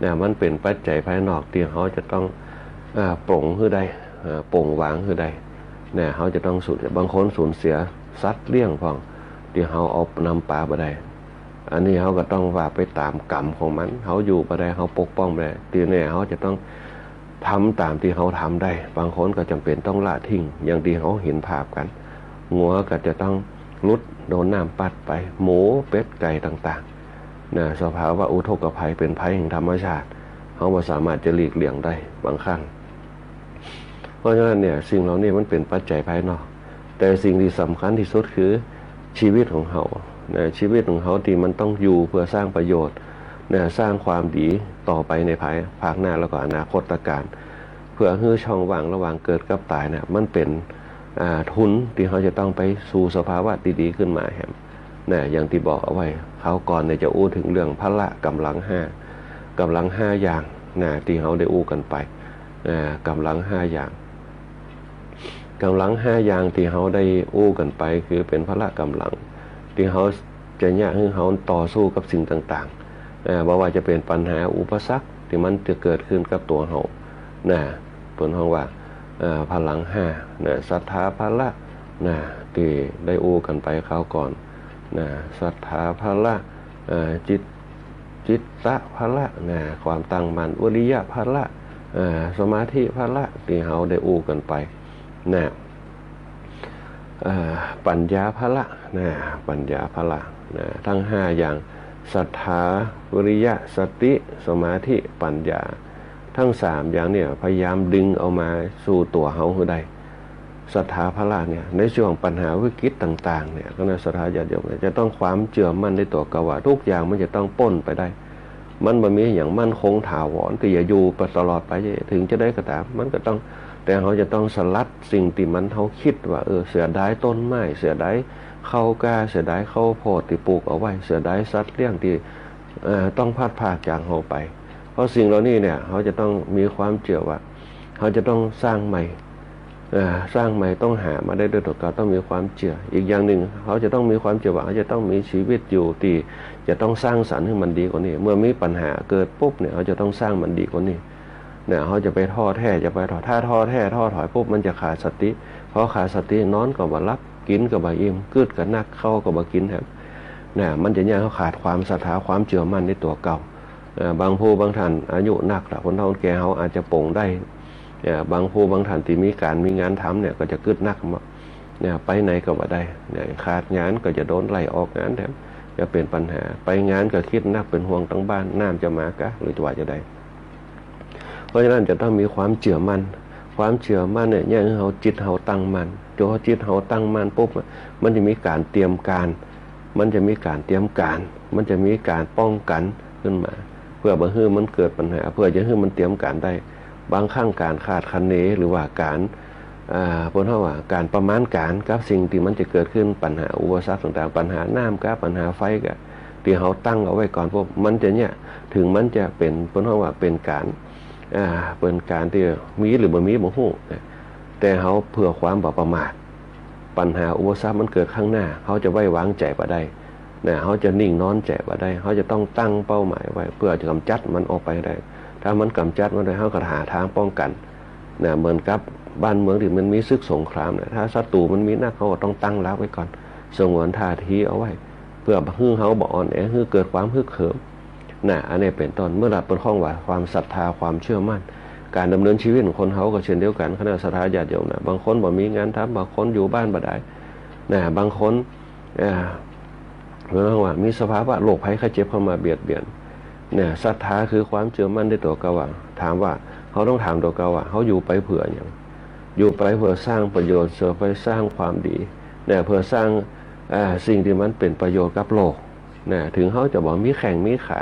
นะ มันเป๋นปัจจัยภายนอกตี้เฮาจะต้อง อ่า ปลงหื้อได้ อ่า ปลงวางหื้อได้ นะ เฮาจะต้องสูญ บางคนสูญเสียสัตว์เลี้ยงพ่อง ตี้เฮาเอานำปาบ่ได้ อันนี้เฮาก็ต้องว่าไปต๋ามกรรมของมัน เฮาอยู่บ่ได้ เฮาปกป้องบ่ได้ ตี้แน่เฮาจะต้อง ทำต๋ามตี้เฮาทำได้ บางคนก็จ๋ำเป๋นต้องละทิ้ง อย่างตี้เฮาหันภาพกั๋น งัวก็จะต้องหลุดโดนน้ำปั๊ดไป หมู เป็ด ไก่ต่างๆ นะ สภาวะอุทกภัยเป๋นภัยแห่งธรรมชาติ เฮาบ่สามารถจะหลีกเลี่ยงได้บางครั้ง เพราะฉะนั้นเนี่ย สิ่งเหล่านี้มันเป๋นปัจจัยภายนอก แต่สิ่งตี้สำคัญตี้สุดคือชีวิตของเฮา นะ ชีวิตของเฮาตี้มันต้องอยู่เพื่อสร้างประโยชน์ นะ สร้างความดีต่อไปในภายภาคหน้า แล้วก็อนาคตกาล เพื่อหื้อช่องว่างระหว่างเกิดกับต๋ายนะ มันเป๋น อ่า ทุนตี้เฮาจะต้องไปสู่สภาวะตี้ดีขึ้นมาแหม นะ อย่างตี้บอกเอาไว้คราวก่อนเนี่ยจะอู้เถิงเรื่องพละก๋ำลังห้า ก๋ำลังห้าอย่าง นะ ตี้เฮาได้อู้กั๋นไป นะ ก๋ำลังห้าอย่าง ก๋ำลังห้าอย่างตี้เฮาได้อู้กั๋นไปคือเป๋นพละก๋ำลัง ตี้เฮาจะเยียะหื้อเฮาต่อสู้กับสิ่งต่างๆ เอ่อ บ่ว่าจะเป๋นปัญหาอุปสรรคตี้มันจะเกิดขึ้นกับตั๋วเฮา นะ เปิ้นฮ้องว่า เอ่อ พลังห้า นะ ศรัทธาพละ นะ ตี้ได้อู้กั๋นไปคราวก่อน นะ ศรัทธาพละ เอ่อ จิต จิตตะพละ นะ ความตั้งมั่น วิริยะพละ เอ่อ สมาธิพละ ตี้เฮาได้อู้กั๋นไป นะ เอ่อ ปัญญาพละ นะ ปัญญาพละ นะ ตังห้าอย่าง ศรัทธา วิริยะ สติ สมาธิ ปัญญา ตังสามอย่างเนี่ย พยายามดึงเอามาสู่ตั๋วเฮาหื้อได้ ศรัทธาพละเนี่ย ในช่วงปัญหาวิกฤตต่างๆ เนี่ย คณะศรัทธาญาติโยมเนี่ย จะต้องความเจื้อมั่นในตั๋วเก่าว่า ทุกอย่างมันจะต้องป๊นไปได้ มันบ่มีอะหยังมั่นคงถาวร ตี้จะอยู่ไปตลอดไป เถิงจะใดก็ต๋าม มันก็ต้อง แต่เฮาจะต้องสลัดสิ่งตี้มัน เฮาคิดว่า เออ เสียดายต้นไม้ เสียดายข้าวกล้า เสียดายข้าวโพดตี้ปลูกเอาไว้ เสียดายสัตว์เลี้ยงตี้ เอ่อ ต้องพลัดพรากจากเฮาไป เพราะสิ่งเหล่านี้เนี่ย เฮาจะต้องมีความเจื้อว่า เฮาจะต้องสร้างใหม่ เอ่อ สร้างใหม่ ต้องหามาได้ด้วยตั๋วเก่า ต้องมีความเจื้อ อีกอย่างนึ่ง เฮาจะต้องมีความเจื้อว่า เฮาจะต้องมีชีวิตอยู่ตี้จะต้องสร้างสรรค์หื้อมันดีกว่านี้ เมื่อมีปัญหาเกิดปุ๊บเนี่ย เฮาจะต้องสร้างมันดีกว่านี้ เนี่ย เฮาจะไปท้อแท้ จะไปท้อ ถ้าท้อแท้ท้อถอยปุ๊บ มันจะขาดสติ พอขาดสติ นอนก็บ่หลับ กิ๋นก็บ่อิ่ม กึ๊ดก็นัก ข้าวก็บ่กิ๋นแถม เนี่ย มันจะเยียะหื้อเฮาขาดความศรัทธา ความเจื้อมั่นในตั๋วเก่า เอ่อ บางผู้บางท่านอายุนักละ คนเฒ่าคนแก่เฮาอาจจะป๋งได้ เอ่อ บางผู้บางท่านตี้มีก๋านมีงานทำเนี่ย ก็จะกึ๊ดนัก เนี่ย ไปไหนก็บ่ได้ เนี่ย ขาดงานก็จะโดนไล่ออกงานแถม จะเป๋นปัญหา ไปงานก็กึ๊ดนัก เป๋นห่วงตังบ้าน น้ำจะมากะ หรือจะว่าจะใด เพราะฉะนั้นจะต้องมีความเจื้อมั่น ความเจื้อมั่นเนี่ย เยียะหื้อเฮาจิตเฮาตั้งมั่น จนเฮาจิตเฮาตั้งมั่นปุ๊บอะ มันจะมีก๋านเตรียมก๋าน มันจะมีก๋านเตรียมก๋าน มันจะมีก๋านป้องกั๋นขึ้นมา เพื่อบ่หื้อมันเกิดปัญหา เพื่อจะหื้อมันเตรียมก๋านได้ บางครั้งก๋านคาดคะเน หรือว่าก๋าน อ่า เปิ้นฮ้องว่าก๋านประมาณก๋านกับสิ่งตี้มันจะเกิดขึ้น ปัญหาอุปสรรคต่างๆ ปัญหาน้ำกะ ปัญหาไฟกะ ตี้เฮาตั้งเอาไว้ก่อนปุ๊บ มันจะเนี่ย เถิงมันจะเป๋น เปิ้นฮ้องว่าเป๋นก๋าน อ่า เป๋นก๋านตี้มีหรือบ่มีบ่ฮู้นะ แต่เฮาเผื่อความบ่ประมาท ปัญหาอุปสรรคมันเกิดข้างหน้า เฮาจะไว้วางใจ๋บ่ได้นะ เฮาจะนิ่งนอนใจ๋บ่ได้ เฮาจะต้องตั้งเป้าหมายไว้ เพื่อจะก๋ำจัดมันออกไปได้ ถ้ามันก๋ำจัดมันได้ เฮาก็หาตางป้องกั๋นนะ เหมือนกับบ้านเมืองตี้มันมีศึกสงครามนะ ถ้าศัตรู๋มันมีนัก เฮาก็ต้องตั้งรับไว้ก่อน สงวนท่าทีเอาไว้ เพื่อหื้อเฮาบ่อ่อนแอ หื้อเกิดความฮึกเหิม นะ อันนี้เป๋นต้น เมื่อละเปิ้นฮ้องว่าความศรัทธา ความเจื้อมั่น ก๋านดำเนินชีวิตของคนเฮาก็เช่นเดียวกั๋น คณะศรัทธาญาติโยมนะ บางคนบ่มีงานทำ บางคนอยู่บ้านบ่ได้ นะ บางคน เอ่อ เปิ้นฮ้องว่ามีสภาวะโรคภัยไข้เจ็บเข้ามาเบียดเบียน เนี่ย ศรัทธาคือความเจื้อมั่นในตั๋วเก่าว่า ถามว่า เฮาต้องถามตั๋วเก่าว่า เฮาอยู่ไปเผื่อหยัง อยู่ไปเผื่อสร้างประโยชน์ เผื่อไปสร้างความดี เนี่ย เผื่อสร้าง เอ่อ สิ่งตี้มันเป๋นประโยชน์กับโลก นะ เถิงเฮาจะบ่มีแข้งมีขา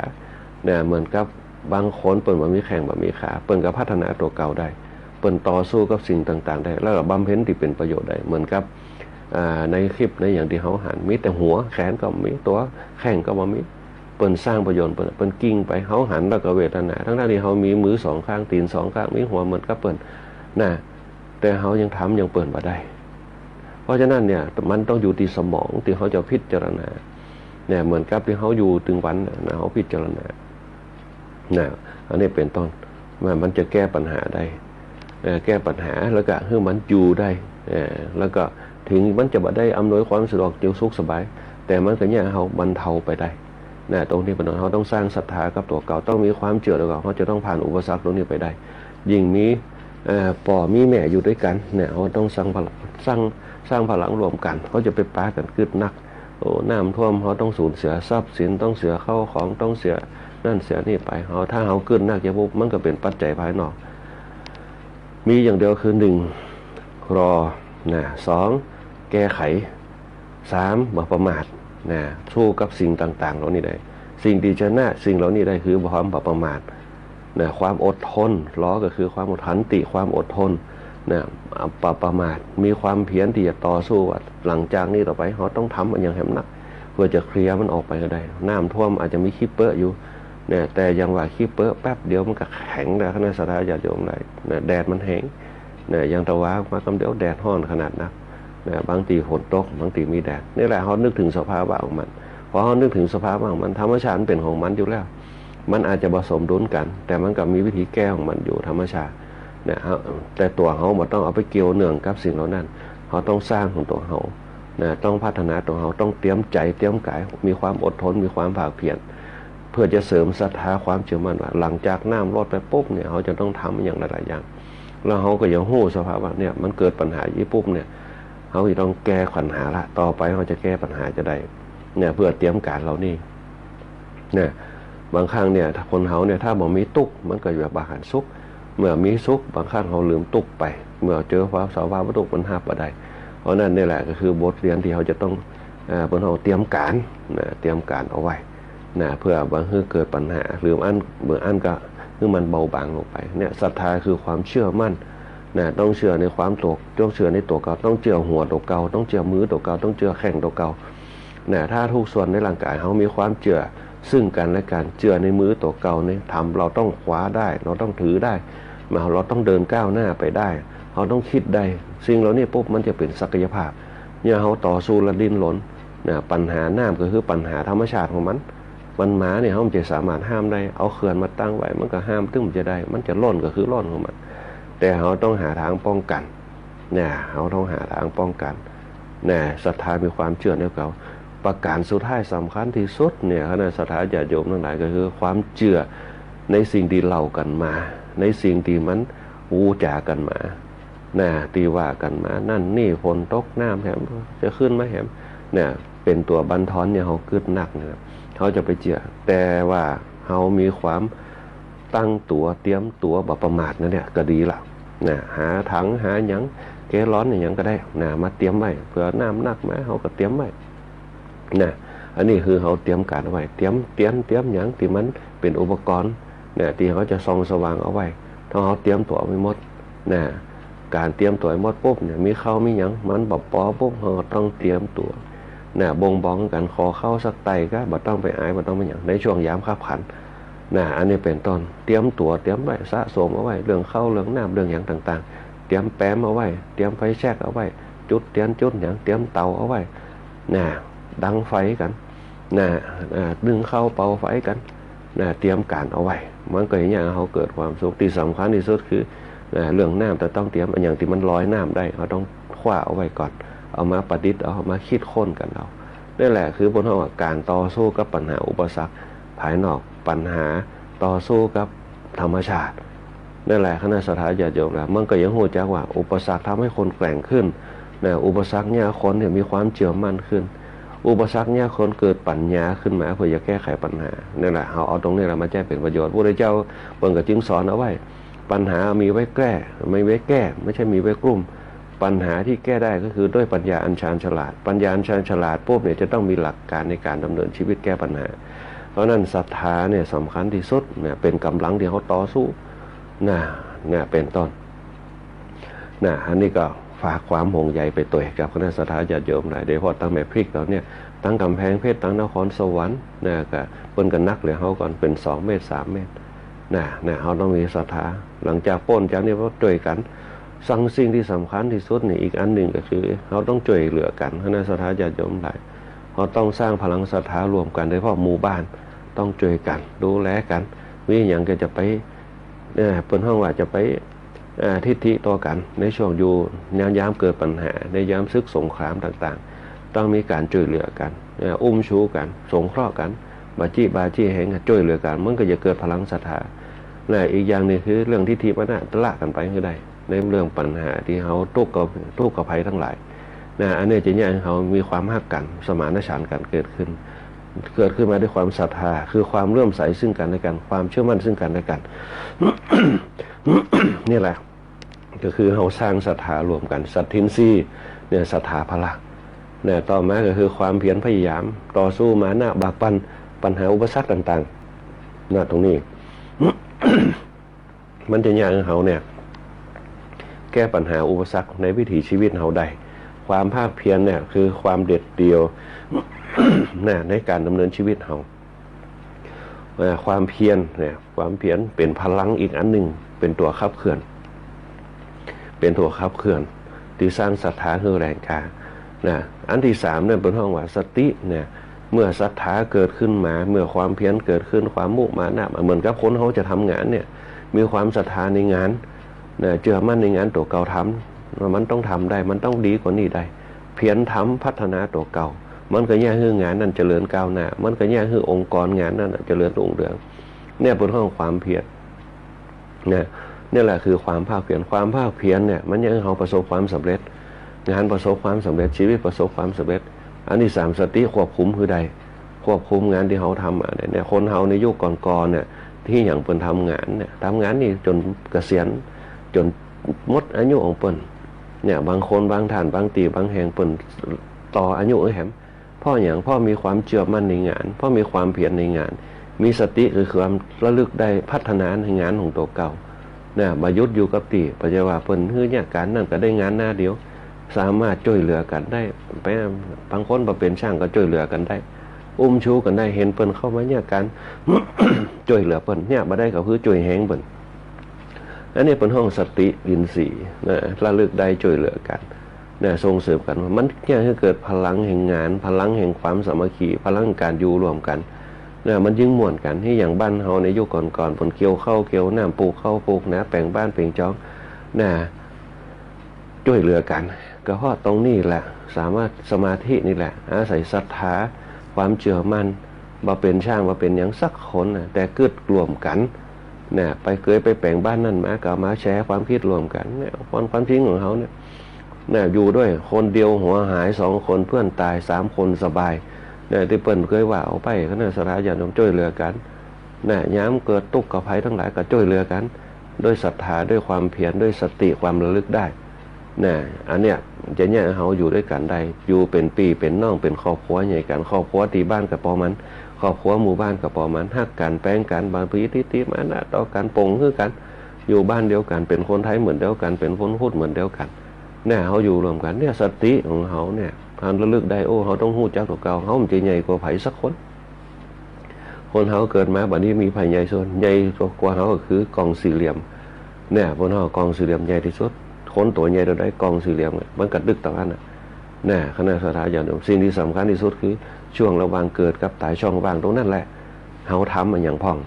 นะ เหมือนกับบางคนเปิ้นบ่มีแข้งบ่มีขา เปิ้นก็พัฒนาตั๋วเก่าได้ เปิ้นต่อสู้กับสิ่งต่างๆ ได้ แล้วก็บำเพ็ญตี้เป๋นประโยชน์ได้ เหมือนกับ อ่า ในคลิปในอย่างตี้เฮาหัน มีแต่หัว แขนก็บ่มี ตั๋ว แข้งก็บ่มี เปิ้นสร้างประโยชน์ เปิ้น เปิ้นกลิ้งไป เฮาหันแล้วก็เวทนา ทั้งๆ ตี้เฮามีมือสองข้าง ตี๋นสองข้าง มีหัวเหมือนกับเปิ้น นะ แต่เฮายังทำอย่างเปิ้นบ่ได้ เพราะฉะนั้นเนี่ย มันต้องอยู่ตี้สมอง ตี้เฮาจะพิจารณา เนี่ย เหมือนกับตี้เฮาอยู่ตึงวันน่ะนะ เฮาพิจารณา นะ อันนี้เป๋นต้น ว่ามันจะแก้ปัญหาได้ เอ่อ แก้ปัญหา แล้วก็หื้อมันอยู่ได้ เอ่อ แล้วก็เถิงมันจะบ่ได้อำนวยความสะดวก จะสุขสบาย แต่มันก็เยียะหื้อเฮาบรรเทาไปได้ นะ ตรงนี้เป๋นต้น เฮาต้องสร้างศรัทธากับตั๋วเก่า ต้องมีความเจื้อตั๋วเก่า เฮาจะต้องผ่านอุปสรรคตรงนี้ไปได้ ยิ่งมี เอ่อ ป้อมีแม่อยู่ตวยกั๋นเนี่ย เฮาต้องสร้างพลัง สร้าง สร้างพลังร่วมกั๋น เฮาจะไปปากั๋นกึ๊ดนัก โอ้ น้ำท่วม เฮาต้องสูญเสียทรัพย์สิน ต้องเสียข้าวของ ต้องเสียนั่นเสียนี่ไป เฮา ถ้าเฮากึ๊ดนักจะปุ๊บ มันก็เป๋นปัจจัยภายนอก มีอย่างเดียวคือ หนึ่ง รอ นะ สอง แก้ไข สาม บ่ประมาท นะ สู้กับสิ่งต่างๆ เหล่านี้ได้ สิ่งตี้ชนะสิ่งเหล่านี้ได้คือความบ่ประมาท นะ ความอดทน รอก็คือความอด ขันติ ความอดทน นะ บ่ประมาท มีความเพียรตี้จะต่อสู้ว่าหลังจากนี้ต่อไป เฮาต้องทำอะหยังแหมนัก เพื่อจะเคลียร์มันออกไปหื้อได้ น้ำท่วมอาจจะมีขี้เป๊อะอยู่ นะ แต่อย่างว่าขี้เป๊อะแป๊บเดียวมันก็แข็งแล้ว คณะศรัทธาญาติโยมหลาย นะ แดดมันแฮง นะ อย่างตะวาออกมากำเดียวแดดฮ้อนขนาดนัก นะ บางตี้ฝนตก บางตี้มีแดด นี่แหละ เฮานึกเถิงสภาวะของมัน พอเฮานึกเถิงสภาวะของมัน ธรรมชาติมันเป๋นของมันอยู่แล้ว มันอาจจะบ่สมดุลกั๋น แต่มันก็มีวิธีแก้ของมันอยู่ ธรรมชาติ นะ เฮา แต่ตั๋วเฮาบ่ต้องเอาไปเกี่ยวเนื่องกับสิ่งเหล่านั้น เฮาต้องสร้างของตั๋วเฮา นะ ต้องพัฒนาตั๋วเฮา ต้องเตรียมใจ๋ เตรียมก๋าย มีความอดทน มีความภาคเพียร เพื่อจะเสริมศรัทธา ความเจื้อมั่นว่า หลังจากน้ำลดไปปุ๊บเนี่ย เฮาจะต้องทำอะหยังหลายๆ อย่าง แล้วเฮาก็จะฮู้สภาวะเนี่ย มันเกิดปัญหาอี้ปุ๊บเนี่ย เฮาจะต้องแก้ปัญหาละ ต่อไปเฮาจะแก้ปัญหาจะใด เนี่ย เพื่อเตรียมก๋านเหล่านี้ เนี่ย บางครั้งเนี่ย ถ้าคนเฮาเนี่ย ถ้าบ่มีตุ๊กข์ มันก็จะบ่หันสุข เมื่อมีสุข บางครั้งเฮาลืมตุ๊กไป เมื่อเจอความสภาวะตุ๊ก มันฮับบ่ได้ เพราะนั้นนี่แหละก็คือบทเรียนตี้เฮาจะต้อง เอ่อ เปิ้นเฮาเตรียมก๋านนะ เตรียมก๋านเอาไว้นะ เปื้อบ่หื้อเกิดปัญหา หรืออัน บ่อั้นก็หื้อมันเบาบางลงไป เนี่ย ศรัทธาคือความเจื้อมั่นนะ ต้องเจื้อในความตั๋ว ต้องเจื้อในตั๋วเก่า ต้องเจื้อหัวตั๋วเก่า ต้องเจื้อมือตั๋วเก่า ต้องเจื้อแข้งตั๋วเก่า นะ ถ้าทุกส่วนในร่างก๋ายเฮามีความเจื้อซึ่งกั๋นและกั๋น เจื้อในมือตั๋วเก่านี่ ทำ เฮาต้องคว้าได้ เฮาต้องถือได้ มา เฮาต้องเดินก้าวหน้าไปได้ เฮาต้องกึ๊ดได้ สิ่งเหล่านี้ปุ๊บ มันจะเป๋นศักยภาพ เนี่ย เฮาต่อสู้และดิ้นรน นะ ปัญหาน้ำก็คือปัญหาธรรมชาติของมัน มันมาเนี่ย เฮาบ่สามารถห้ามได้ เอาเขื่อนมาตั้งไว้ มันก็ห้ามตึงบ่ได้ มันจะล้นก็คือล้นของมัน แต่เฮาต้องหาตางป้องกั๋น นะ เฮาต้องหาตางป้องกั๋น นะ ศรัทธามีความเจื้อในเก่า ประก๋านสุดท้ายสำคัญตี้สุดเนี่ย คณะศรัทธาญาติโยมตังหลาย ก็คือความเจื้อในสิ่งตี้เล่ากั๋นมา ในสิ่งตี้มันอู้จ๋ากั๋นมา นะ ตี้ว่ากั๋นมา นั่นนี่ ฝนตก น้ำแหม จะขึ้นมาแหม นะ เป๋นตั๋วบั่นทอนเนี่ย เฮากึ๊ดนักเนี่ย เฮาจะไปเจื้อ แต่ว่าเฮามีความ ตั้งตั๋ว เตรียมตั๋ว บ่ประมาทนั่นเนี่ย ก็ดีละ นะ หาถัง หาหยัง แกลลอนหยังก็ได้ นะ มาเตรียมไว้ เปื้อน้ำหนักมา เฮาก็เตรียมไว้ นะ อันนี้คือเฮาเตรียมก๋านเอาไว้ เตรียมเตียน เตรียมหยังตี้มันเป๋นอุปกรณ์ นะ ตี้เฮาจะส่องสว่างเอาไว้ ถ้าเฮาเตรียมตั๋วไว้หมด นะ ก๋านเตรียมตั๋วไว้หมดปุ๊บเนี่ย มีข้าวมีหยัง มันบ่ปอปุ๊บ เฮาก็ต้องเตรียมตั๋ว นะ บ่งบอกกั๋น ขอข้าวสักไต่ก็ บ่ต้องไปอาย บ่ต้องไปหยัง ในช่วงยามคับขัน นะ อันนี้เป๋นต้น เตรียมตั๋ว เตรียมไว้ สะสมเอาไว้ เรื่องข้าว เรื่องน้ำ เรื่องหยังต่างๆ เตรียมแปมเอาไว้ เตรียมไฟแช็กเอาไว้ จุดเตียน จุดหยัง เตรียมเต๋าเอาไว้ นะ ดังไฟกั๋น นะ อ่า นึ่งข้าว เป่าไฟกั๋น นะ เตรียมก๋านเอาไว้ มันก็เยียะหื้อเฮาเกิดความสุข ตี้สำคัญตี้สุดคือ นะ เรื่องน้ำ แต่ต้องเตรียม อะหยังตี้มันลอยน้ำได้ เฮาต้องคว้าเอาไว้ก่อน เอามาประดิษฐ์เอา เอามาคิดค้นกั๋นเอา นั่นแหละคือเปิ้นฮ้องว่าก๋านต่อสู้กับปัญหาอุปสรรคภายนอก ปัญหาต่อสู้กับธรรมชาติ นั่นแหละ คณะศรัทธาญาติโยมนะ มันก็ยังฮู้จักว่าอุปสรรคทำให้คนแกร่งขึ้น นะ อุปสรรคเยียะคนเนี่ยมีความเจื้อมั่นขึ้น อุปสรรคเยียะคนเกิดปัญญาขึ้นมาเปื้อจะแก้ไขปัญหา นั่นแหละ เฮาเอาตรงนี้แหละมาใจ๊เป๋นประโยชน์ พระพุทธเจ้าเปิ้นก็จึงสอนเอาไว้ ปัญหามีไว้แก้ ไม่ไว้แก้ ไม่ใช่มีไว้กลุ้ม ปัญหาที่แก้ได้ก็คือด้วยปัญญาอันชาญฉลาด ปัญญาอันชาญฉลาดปุ๊บเนี่ยจะต้องมีหลักการในการดำเนินชีวิตแก้ปัญหา เพราะนั้นศรัทธาเนี่ยสำคัญตี้สุดนะ เป๋นก๋ำลังตี้เฮาต่อสู้นะ นะ เป๋นต้น นะ อันนี้ก็ฝากความห่วงใยไปตวยกับคณะศรัทธาญาติโยมหลาย โดยเฉพาะตังแม่พริกเฮาเนี่ย ตังก๋ำแพงเพชร ตังนครสวรรค์นะ ก็เปิ้นก็หนักเหลือเฮาก่อน เป๋นสองเม็ด สามเม็ด นะ นะ เฮาต้องมีศรัทธา หลังจากป๊นจากนี้ก็จ้วยกั๋น สร้างสิ่งตี้สำคัญตี้สุดนี่ อีกอันนึ่งก็คือ เฮาต้องจ้วยเหลือกั๋น คณะศรัทธาญาติโยมหลาย เฮาต้องสร้างพลังศรัทธาร่วมกั๋น โดยเฉพาะหมู่บ้าน ต้องจ้วยกั๋น ดูแลกั๋น มีหยังก็จะไป เอ่อ เปิ้นฮ้องว่าจะไป เอ่อ ทิฐิต่อกั๋น ในช่วงอยู่ ยาม ยามเกิดปัญหา ในยามศึกสงครามต่างๆ ต้องมีก๋านจ้วยเหลือกั๋น เอ่อ อุ้มชูกั๋น สงเคราะห์กั๋น บ่าจี้บ่าจี้แหงกั๋น จ้วยเหลือกั๋น มันก็จะเกิดพลังศรัทธา และอีกอย่างนึ่งคือเรื่องทิฐิมานะ ละกั๋นไปหื้อได้ ในเรื่องปัญหาตี้เฮาทุกข์กับ ทุกข์กับภัยตังหลายนะ อันนี้จะเยียะหื้อเฮามีความฮักกั๋น สมานฉันท์กั๋นเกิดขึ้น เกิดขึ้นมาด้วยความศรัทธา คือความเลื่อมใสซึ่งกั๋นและกั๋น ความเชื่อมั่นซึ่งกั๋นและกั๋น นี่แหละ ก็คือเฮาสร้างศรัทธาร่วมกั๋น สัตทินทรีย์เนี่ย ศรัทธาพละ เนี่ย ต่อมาก็คือความเพียรพยายาม ต่อสู้มานะ บากบั่น ปัญหาอุปสรรคต่างๆ นะ ตรงนี้ มันจะเยียะหื้อเฮาเนี่ย แก้ปัญหาอุปสรรคในวิถีชีวิตเฮาได้ ความภาคเพียรเนี่ย คือความเด็ดเดี่ยว นะ ในก๋านดำเนินชีวิตเฮา เอ่อ ความเพียรเนี่ย ความเพียรเป๋นพลังอีกอันนึ่ง เป๋นตั๋วขับเคลื่อน เป๋นตั๋วขับเคลื่อน ตี้สร้างศรัทธาหื้อแรงกล้า นะ อันตี้สามเนี่ยเปิ้นฮ้องว่าสติเนี่ย เมื่อศรัทธาเกิดขึ้นมา เมื่อความเพียรเกิดขึ้น ความมุมานะ เหมือนกับคนเฮาจะทำงานเนี่ย มีความศรัทธาในงาน นะ เจื้อมั่นในงานตั๋วเก่าทำ ว่ามันต้องทำได้ มันต้องดีกว่านี้ได้ เพียรทำพัฒนาตั๋วเก่า มันก็เยียะหื้องานนั้นเจริญก้าวหน้า มันก็เยียะหื้อองค์กรงานนั้นน่ะเจริญรุ่งเรือง เนี่ยเปิ้นฮ้องความเพียร นะ นี่แหละคือความภาคเพียร ความภาคเพียรเนี่ย มันเยียะหื้อเฮาประสบความสำเร็จ งานประสบความสำเร็จ ชีวิตประสบความสำเร็จ อันตี้สาม สติควบคุมหื้อได้ ควบคุมงานตี้เฮาทำมาเนี่ย เนี่ย คนเฮาในยุคก่อนๆ เนี่ย ตี้หยังเปิ้นทำงานเนี่ย ทำงานนี่จ๋นเกษียณ จ๋นหมดอายุของเปิ้น เนี่ย บางคน บางท่าน บางตี้ บางแห่ง เปิ้นต่ออายุหื้อแหม เพราะหยัง เพราะมีความเจื้อมั่นในงาน เพราะมีความเพียรในงาน มีสติคือความระลึกได้ พัฒนาในงานของตั๋วเก่า นะ บ่หยุดอยู่กับตี้ บ่ใจ้ว่าเปิ้นหื้อเยียะก๋านนั้นก็ได้งานหน้าเดียว สามารถจ้วยเหลือกั๋นได้ ไป บางคนบ่เป๋นช่างก็จ้วยเหลือกั๋นได้ อุ้มชูกั๋นได้ หันเปิ้นเข้ามาเยียะก๋าน จ้วยเหลือเปิ้น เยียะบ่ได้ก็คือจ้วยแฮงเปิ้น อันนี้เปิ้นฮ้องสติอินทรีย์ นะ ระลึกได้ จ้วยเหลือกั๋น นะ ส่งเสริมกั๋น มันเยียะหื้อเกิดพลังแห่งงาน พลังแห่งความสามัคคี พลังแห่งก๋านอยู่ร่วมกั๋น นะ มันจึงม่วนกั๋น หื้ออย่างบ้านเฮาในยุคก่อนๆ เปิ้นเกี่ยวข้าวเกี่ยวน้ำ ปลูกข้าวปลูกนา แป๋งบ้านแป๋งจอง นะ จ้วยเหลือกั๋น ก็เพราะตรงนี้แหละ สามารถ สมาธินี่แหละ อาศัยศรัทธา ความเจื้อมั่น บ่เป๋นช่าง บ่เป๋นหยังสักคนนะ แต่กึ๊ดร่วมกั๋น นะ ไปเกยไปแป๋งบ้านนั้นมา ก็เอามาแชร์ความกึ๊ดร่วมกั๋น เนี่ย ความ ความจริงของเฮาเนี่ย นะ อยู่ด้วยคนเดียวหัวหาย สองคนเปื้อนต๋าย สามคนสบาย นะ ตี้เปิ้นเกยว่าเอาไป คณะศรัทธาญาติโยมจ้วยเหลือกั๋น นะ ยามเกิดตุ๊กข์กับภัยตังหลายก็จ้วยเหลือกั๋น ด้วยศรัทธา ด้วยความเพียร ด้วยสติ ความระลึกได้ นะ อันเนี้ยจะเยียะหื้อเฮาอยู่ด้วยกั๋นได้ อยู่เป๋นปี้เป๋นน้อง เป๋นครอบครัวใหญ่กั๋น ครอบครัวตี้บ้านก็ปอมัน ครอบครัวหมู่บ้านก็ปอมัน ฮักกั๋น แปงกั๋น บ่มีทิฐิมานะต่อกั๋น ป๋งคือกั๋น อยู่บ้านเดียวกั๋น เป๋นคนไทยเหมือนเดียวกั๋น เป๋นคนพุทธเหมือนเดียวกั๋น เนี่ย เฮาอยู่ร่วมกั๋น เนี่ย สติของเฮาเนี่ย การระลึกได้ โอ้ เฮาต้องฮู้จักตั๋วเก่า เฮาบ่ใจ้ใหญ่กว่าใผสักคน คนเฮาเกิดมาบัดนี้มีไผใหญ่สุด ใหญ่กว่าเฮาก็คือกล่องสี่เหลี่ยม เนี่ย คนเฮากล่องสี่เหลี่ยมใหญ่ตี้สุด คนตั๋วใหญ่เต้าใด กล่องสี่เหลี่ยม มันกระดึกเต้าหั้นน่ะ เนี่ย คณะศรัทธาญาติโยม สิ่งตี้สำคัญตี้สุดคือช่วงระหว่างเกิดกับต๋าย ช่องว่างตรงนั้นแหละ เฮาทำอะหยังพ่อง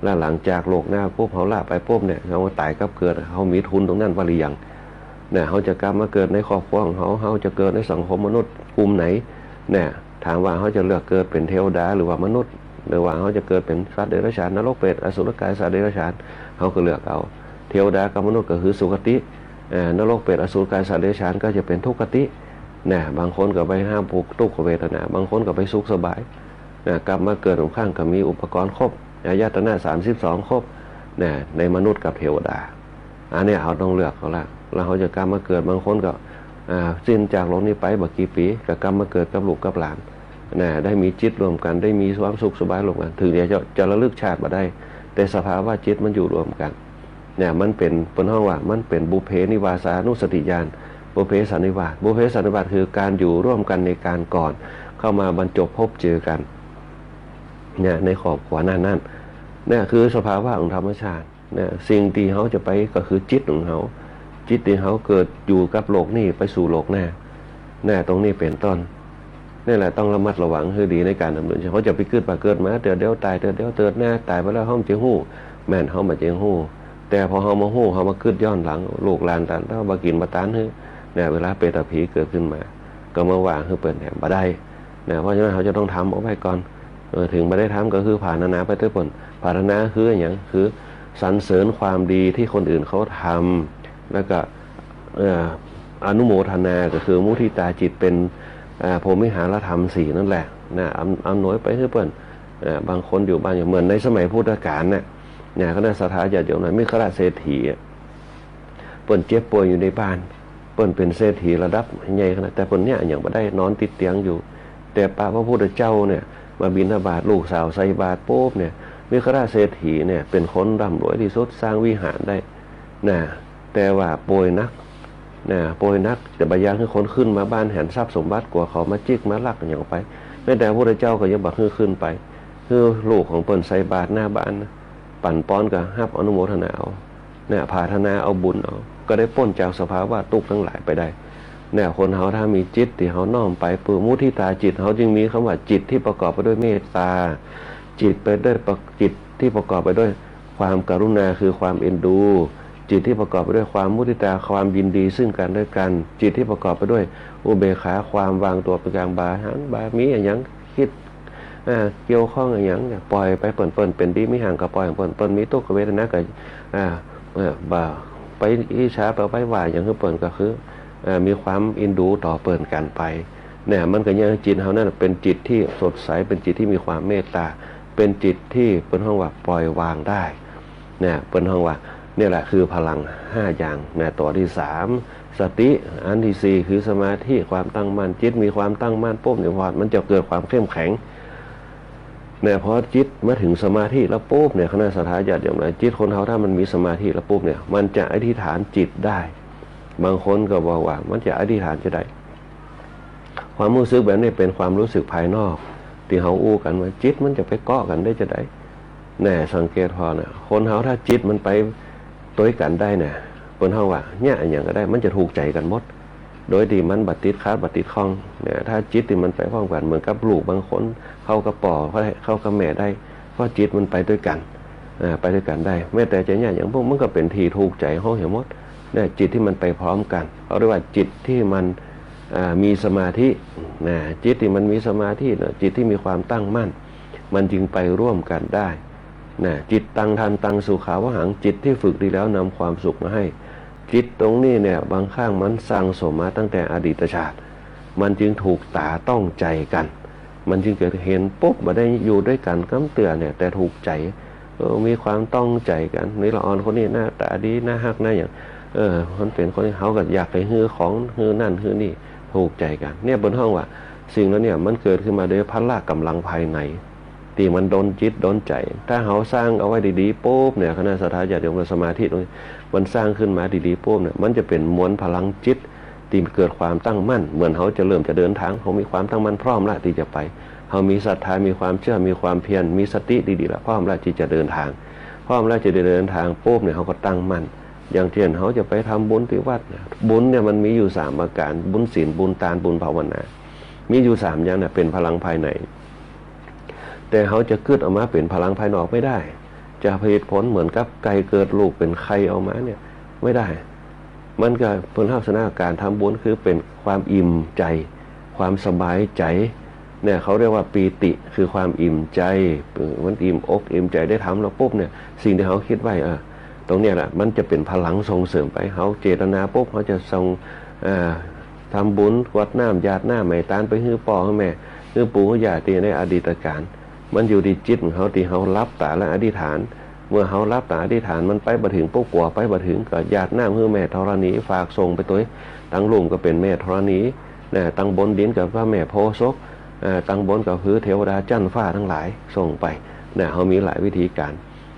แล้วหลังจากโลกหน้าปุ๊บ เฮาละไปปุ๊บเนี่ย เฮาต๋ายกับเกิด เฮามีทุนตรงนั้นไว้หรือยัง เนี่ย เฮาจะกลับมาเกิดในครอบครัวของเฮา เฮาจะเกิดในสังคมมนุษย์กลุ่มไหน เนี่ย ถามว่าเฮาจะเลือกเกิดเป๋นเทวดาหรือว่ามนุษย์ หรือว่าเฮาจะเกิดเป๋นสัตว์เดรัจฉาน นรก เปรต อสุรกาย สัตว์เดรัจฉาน เฮาก็เลือกเอา เทวดากับมนุษย์ก็คือสุคติ เอ่อ นรก เปรต อสุรกาย สัตว์เดรัจฉานก็จะเป๋นทุกขติ เนี่ย บางคนก็ไปหาบทุกขเวทนา บางคนก็ไปสุขสบาย นะ กลับมาเกิดของข้างก็มีอุปกรณ์ครบ อายตนะสามสิบสองครบ นะ ในมนุษย์กับเทวดา อันเนี้ยเฮาต้องเลือกเอาละ แล้วเฮาจะกลับมาเกิด บางคนก็ อ่า สิ้นจากโลกนี้ไปบ่กี่ปี๋ ก็กลับมาเกิดกับลูกกับหลาน นะ ได้มีจิตร่วมกั๋น ได้มีความสุขสบายร่วมกั๋น ถึงจะ จะระลึกชาติบ่ได้ แต่สภาวะจิตมันอยู่ร่วมกั๋น เนี่ย มันเป๋น เปิ้นฮ้องว่ามันเป๋นบุพเพนิวาสานุสติญาณ บุพเพสันนิวาส บุพเพสันนิวาสคือการอยู่ร่วมกันในการก่อน เข้ามาบรรจบพบเจอกัน เนี่ย ในครอบครัวนั้นๆ เนี่ยคือสภาวะของธรรมชาติ เนี่ย สิ่งตี้เฮาจะไปก็คือจิตของเฮา จิตตี้เฮาเกิดอยู่กับโลกนี้ไปสู่โลกหน้า เนี่ย ตรงนี้เป๋นต้น นี่แหละต้องระมัดระวังหื้อดีในการดำเนินชีวิต เฮาจะไปกึ๊ดว่าเกิดมาเตื้อเดียวต๋าย เตื้อเดียวเกิดหน้า ต๋ายไปแล้วเฮาบ่ใจ้ฮู้ แม่นเฮาบ่ใจ้ฮู้ แต่พอเฮามาฮู้ เฮามาคึดย้อนหลัง ลูกหลานตันเต้าบ่กิ๋นบ่ตานหื้อ เนี่ย เวลาเปรตผีเกิดขึ้นมา ก็มาว่าหื้อเปิ้นแหมบ่ได้ เนี่ย เพราะฉะนั้นเฮาจะต้องทำเอาไว้ก่อน เออ ถึงบ่ได้ทำก็คือผาถนาไปเต๊อะเปิ้น ผาถนาคือหยัง คือสรรเสริญความดีที่คนอื่นเขาทำ แล้วก็ เอ่อ อนุโมทนาก็คือมุทิตาจิตเป๋น อ่า พรหมวิหารธรรมสี่นั่นแหละ นะ อำ อำนวยไปหื้อเปิ้น เอ่อ บางคนอยู่บ้าน อย่างเหมือนในสมัยพุทธกาลน่ะ นะ คณะศรัทธาญาติโยมนะ เมขลเศรษฐีอะ เปิ้นเจ็บป่วยอยู่ในบ้าน เปิ้นเป๋นเศรษฐีระดับใหญ่ขนาด แต่เปิ้นเยียะหยังบ่ได้ นอนติดเตียงอยู่ แต่ปะพระพุทธเจ้าเนี่ยมาบิณฑบาต ลูกสาวใส่บาตรปุ๊บเนี่ย เมขลเศรษฐีเนี่ยเป๋นคนร่ำรวยตี้สุด สร้างวิหารได้ นะ แต่ว่าป่วยหนัก นะ ป่วยหนัก แต่บ่อยากหื้อคนขึ้นมาบ้านหันทรัพย์สมบัติ กั๋วเขามาจิกมาลักหยังไป แม้แต่พระพุทธเจ้าก็ยังบ่หื้อขึ้นไป หื้อลูกของเปิ้นใส่บาตรหน้าบ้านนะ ปั๋นปอนก็ฮับอนุโมทนาเอา นะ ผาถนาเอาบุญเอา ก็ได้ป๊นจากสภาวะตุ๊กข์ตังหลายไปได้ เนี่ย คนเฮาถ้ามีจิตตี้เฮาน้อมไป เปื้อมุทิตาจิต เฮาจึงมีกำว่าจิตตี้ประกอบไปด้วยเมตตา จิตไปด้วยปะ- จิตตี้ประกอบไปด้วยความกรุณา คือความเอ็นดู จิตตี้ประกอบไปด้วยความมุทิตา ความยินดีซึ่งกันและกัน จิตตี้ประกอบไปด้วยอุเบกขา ความวางตั๋วเป๋นกลาง บ่าหันบ่ามีอะหยังกึ๊ด อ่า เกี่ยวข้องอะหยังเนี่ย ปล่อยไป เปิ้น เปิ้นเป๋นดีมีหังก็ปล่อยเปิ้น เปิ้นมีตุ๊กขเวทนาก็ อ่า เอ่อ บ่ไปอิจฉา บ่ไปว่าหยังหื้อเปิ้น ก็คือ เอ่อ มีความเอ็นดูต่อเปิ้นกั๋นไป เนี่ย มันก็เยียะหื้อจิตเฮานั้นเป๋นจิตตี้สดใส เป๋นจิตตี้มีความเมตตา เป็นจิตตี้เปิ้นฮ้องว่าปล่อยวางได้ นะ เปิ้นฮ้องว่า เนี่ยแหละคือพลังห้าอย่าง นะ ตั๋วตี้สาม สติ อันตี้สี่คือสมาธิ ความตั้งมั่น จิตมีความตั้งมั่นปุ๊บเนี่ย มันจะเกิดความเข้มแข็ง นะ พอจิตมาเถิงสมาธิแล้วปุ๊บเนี่ย คณะศรัทธาญาติโยมหลาย จิตคนเฮาถ้ามันมีสมาธิแล้วปุ๊บเนี่ย มันจะอธิษฐานจิตได้ บางคนก็บอกว่ามันจะอธิษฐานจะได้ ความฮู้สึกแบบนี้เป๋นความฮู้สึกภายนอก ตี้เฮาอู้กั๋นว่าจิตมันจะไปเกาะกั๋นได้จาใด แน่ สังเกตผ่อนะ คนเฮาถ้าจิตมันไปตวยกั๋นได้นะ เปิ้นฮ้องว่าเยียะอะหยังก็ได้ มันจะถูกใจ๋กั๋นหมด โดยตี้มันบ่ติดขัดบ่ติดข้อง เนี่ย ถ้าจิตตี้มันไปพร้อมกั๋น เหมือนกับลูกบางคน เข้ากับป้อ เข้ากับแม่ได้ เพราะจิตมันไปตวยกั๋น อ่า ไปตวยกั๋นได้ แม้แต่จะเยียะหยังปุ๊บ มันก็เป๋นตี้ถูกใจ๋เฮาเหียหมด เนี่ย จิตตี้มันไปพร้อมกั๋น เขาเรียกว่าจิตตี้มัน อ่า มีสมาธิ นะ จิตตี้มันมีสมาธินะ จิตตี้มีความตั้งมั่น มันจึงไปร่วมกั๋นได้ นะ จิตตังทันตังสุขาวหัง จิตตี้ฝึกดีแล้วนำความสุขมาให้ จิตตรงนี้เนี่ย บางครั้งมันสั่งสมมาตั้งแต่อดีตชาติ มันจึงถูกต๋าต้องใจ๋กั๋น มันจึงเกิดเห็นปุ๊บ บ่ได้อยู่ตวยกั๋นกำเตื้อเนี่ย แต่ถูกใจ๋ เออ มีความต้องใจ๋กั๋น นี่ละอ่อนคนนี้หน้าต๋าดี หน้าฮัก หน้าหยัง เออ มันเป๋นคนนี้ เฮาก็อยากไปหื้อของ หื้อนั่น หื้อนี่ ถูกใจ๋กั๋น เนี่ย เปิ้นฮ้องว่า สิ่งเหล่านี้มันเกิดขึ้นมาโดยพละก๋ำลังภายใน ตี้มันดลจิตดลใจ๋ ถ้าเฮาสร้างเอาไว้ดีๆ ปุ๊บเนี่ย คณะศรัทธาญาติโยม สมาธิตรงนี้ มันสร้างขึ้นมาดีๆ ปุ๊บเนี่ย มันจะเป๋นมวลพลังจิต ตี้เกิดความตั้งมั่น เหมือนเฮาจะเริ่มจะเดินทาง เฮามีความตั้งมั่นพร้อมละตี้จะไป เฮามีศรัทธา มีความเจื้อ มีความเพียร มีสติดีๆ ละ พร้อมละตี้จะเดินทาง พร้อมละตี้จะเดินทางปุ๊บเนี่ย เฮาก็ตั้งมั่น อย่างเจ้นเฮาจะไปทำบุญตี้วัดเนี่ย บุญเนี่ยมันมีอยู่สามประก๋าน บุญศีล บุญตาน บุญภาวนา มีอยู่สามอย่างเนี่ย เป๋นพลังภายใน แต่เฮาจะกึ๊ดออกมาเป๋นพลังภายนอกไม่ได้ จะผลิตผลเหมือนกับไก่เกิดลูกเป๋นไข่ออกมาเนี่ย ไม่ได้ มันก็เป๋นลักษณะก๋านทำบุญ คือเป๋นความอิ่มใจ๋ ความสบายใจ๋ เนี่ย เขาเรียกว่าปีติ คือความอิ่มใจ๋ เออ มันอิ่มอกอิ่มใจ๋ ได้ทำแล้วปุ๊บเนี่ย สิ่งตี้เฮาคิดไว้ เออ ตรงเนี้ยแหละ มันจะเป๋นพลังส่งเสริมไป เฮาเจตนาปุ๊บ เฮาจะส่ง เอ่อ ทำบุญ กรวดน้ำ หยาดน้ำ ให้ตาน ไปหื้อป้อ หื้อแม่ หื้อปู่ หื้อย่า ตี้ในอดีตก๋าล มันอยู่ตี้จิตของเฮา ตี้เฮาหลับต๋าและอธิษฐาน เมื่อเฮาหลับต๋าอธิษฐาน มันไปบ่เถิงปุ๊บ กั๋วไปบ่เถิง ก็หยาดน้ำหื้อแม่ธรณี ฝากส่งไปตวย ตังลุ่มก็เป๋นแม่ธรณี นะ ตังบนดินก็พระแม่โพธิ์ศพ เอ่อ ตังบนก็คือเทวดาจั๊นฟ้าตังหลาย ส่งไป นะ เฮามีหลายวิธีก๋าน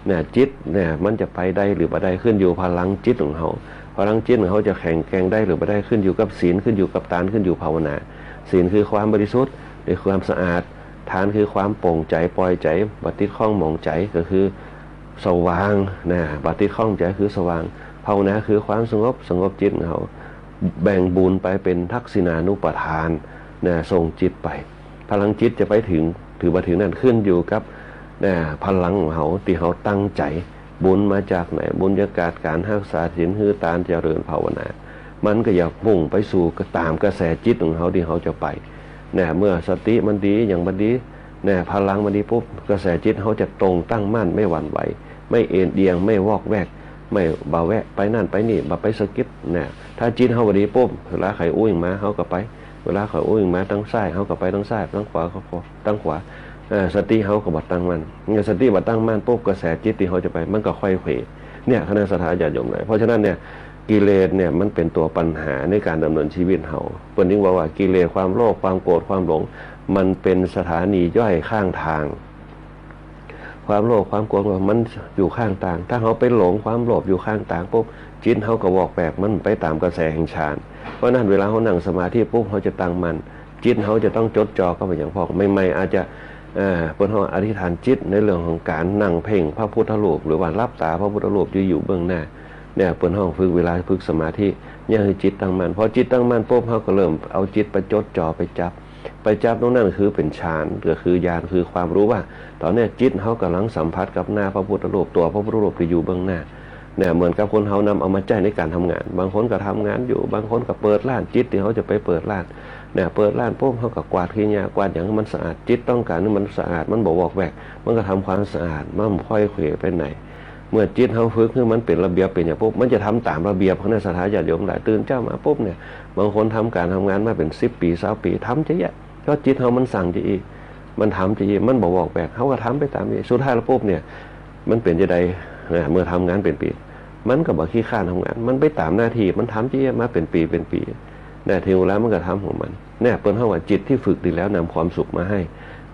นะ จิตเนี่ย มันจะไปได้หรือบ่ได้ ขึ้นอยู่พลังจิตของเฮา พลังจิตของเฮาจะแข็งแกร่งได้หรือบ่ได้ ขึ้นอยู่กับศีล ขึ้นอยู่กับตาน ขึ้นอยู่ภาวนา ศีลคือความบริสุทธิ์ หรือความสะอาด ตานคือความโป่งใจ๋ ปล่อยใจ๋ บ่ติดข้องหมองใจ๋ ก็คือสว่าง นะ บ่ติดข้องใจ๋ คือสว่าง ภาวนาคือความสงบ สงบจิตของเฮา แบ่งบุญไปเป๋นทักษิณานุปทาน นะ ส่งจิตไป พลังจิตจะไปเถิง หรือบ่เถิงนั้น ขึ้นอยู่กับ นะ พลังของเฮา ตี้เฮาตั้งใจ๋ บุญมาจากไหน บุญจากก๋านฮักษาศีล หื้อตาน เจริญภาวนา มันก็จะมุ่งไปสู่ต๋ามกระแสจิตของเฮา ตี้เฮาจะไป นะ เมื่อสติมันดี หยังมันดี นะ พลังมันดีปุ๊บ กระแสจิตเฮาจะตรงตั้งมั่น ไม่หวั่นไหว ไม่เอนเอียง ไม่วอกแวก ไม่บ่าแวะไปนั่นไปนี่ บ่ไปสะกิด นะ ถ้าจิตเฮาบ่ดีปุ๊บ เวลาใผอู้หยังมา เฮาก็ไป เวลาใผอู้หยังมาตางซ้าย เฮาก็ไปตางซ้าย ตางขวา ก็ตางขวา เอ่อ สติเฮาก็บ่ตั้งมั่น เมื่อสติบ่ตั้งมั่นปุ๊บ กระแสจิตตี้เฮาจะไป มันก็ไขว้เขว เนี่ย คณะศรัทธาญาติโยมหลาย เพราะฉะนั้นเนี่ย กิเลสเนี่ย มันเป๋นตั๋วปัญหาในก๋านดำเนินชีวิตเฮา เปิ้นจึงบอกว่ากิเลส ความโลภ ความโกรธ ความหลง มันเป๋นสถานีย่อยข้างตาง ความโลภ ความโกรธ มันอยู่ข้างตาง ถ้าเฮาไปหลงความโลภอยู่ข้างตางปุ๊บ จิตเฮาก็วอกแวก มันไปต๋ามกระแสแห่งฌาน เพราะฉะนั้นเวลาเฮานั่งสมาธิปุ๊บ เฮาจะตั้งมั่น จิตเฮาจะต้องจดจ่อกับอะหยังพ่อง ใหม่ๆ อาจจะ เอ่อ เปิ้นฮ้องอธิษฐานจิตในเรื่องของก๋านนั่งเพ่งพระพุทธรูป หรือว่าหลับต๋าพระพุทธรูปตี้อยู่เบื้องหน้า เนี่ย เปิ้นฮ้องฝึก เวลาฝึกสมาธิ เนี่ย หื้อจิตตั้งมั่น พอจิตตั้งมั่นปุ๊บ เฮาก็เริ่มเอาจิตไปจดจ่อ ไปจับ ไปจับตรงนั้นคือเป๋นฌาน ก็คือญาณ คือความรู้ว่า ต๋อนเนี้ยจิตเฮากำลังสัมผัสกับหน้าพระพุทธรูป ตั๋วพระพุทธรูปตี้อยู่เบื้องหน้า เนี่ย เหมือนกับคนเฮานำเอามาใจ๊ในก๋านทำงาน บางคนก็ทำงานอยู่ บางคนก็เปิดร้าน จิตตี้เฮาจะไปเปิดร้าน เนี่ย เปิดร้านปุ๊บ เฮาก็กวาดขี้ยา กวาดหยังหื้อมันสะอาด จิตต้องก๋านหื้อมันสะอาด มันบ่วอกแวก มันก็ทำความสะอาด มันบ่ไขว้เขวไปไหน เมื่อจิตเฮาฝึกหื้อมันเป๋นระเบียบเป๋นหยังปุ๊บ มันจะทำต๋ามระเบียบ คณะศรัทธาญาติโยมหลาย ตื่นเจ๊ามาปุ๊บเนี่ย บางคนทำก๋านทำงานมาเป๋นสิบปี๋ ซาวปี๋ ทำจะอี้ เพราะจิตเฮามันสั่งจะอี้ มันทำจาอี้ มันบ่วอกแวก เฮาก็ทำไปต๋ามนี้ สุดท้ายแล้วปุ๊บเนี่ย มันเป๋นจาใด นะ เมื่อทำงานเป๋นปี มันก็บ่ขี้คร้านทำงาน มันไปต๋ามหน้าตี้ มันทำจาอี้มาเป๋นปีเป๋นปี นะ ถึงเวลามันก็ทำของมัน เนี่ย เปิ้นฮ้องว่าจิตที่ฝึกดีแล้วนำความสุขมาให้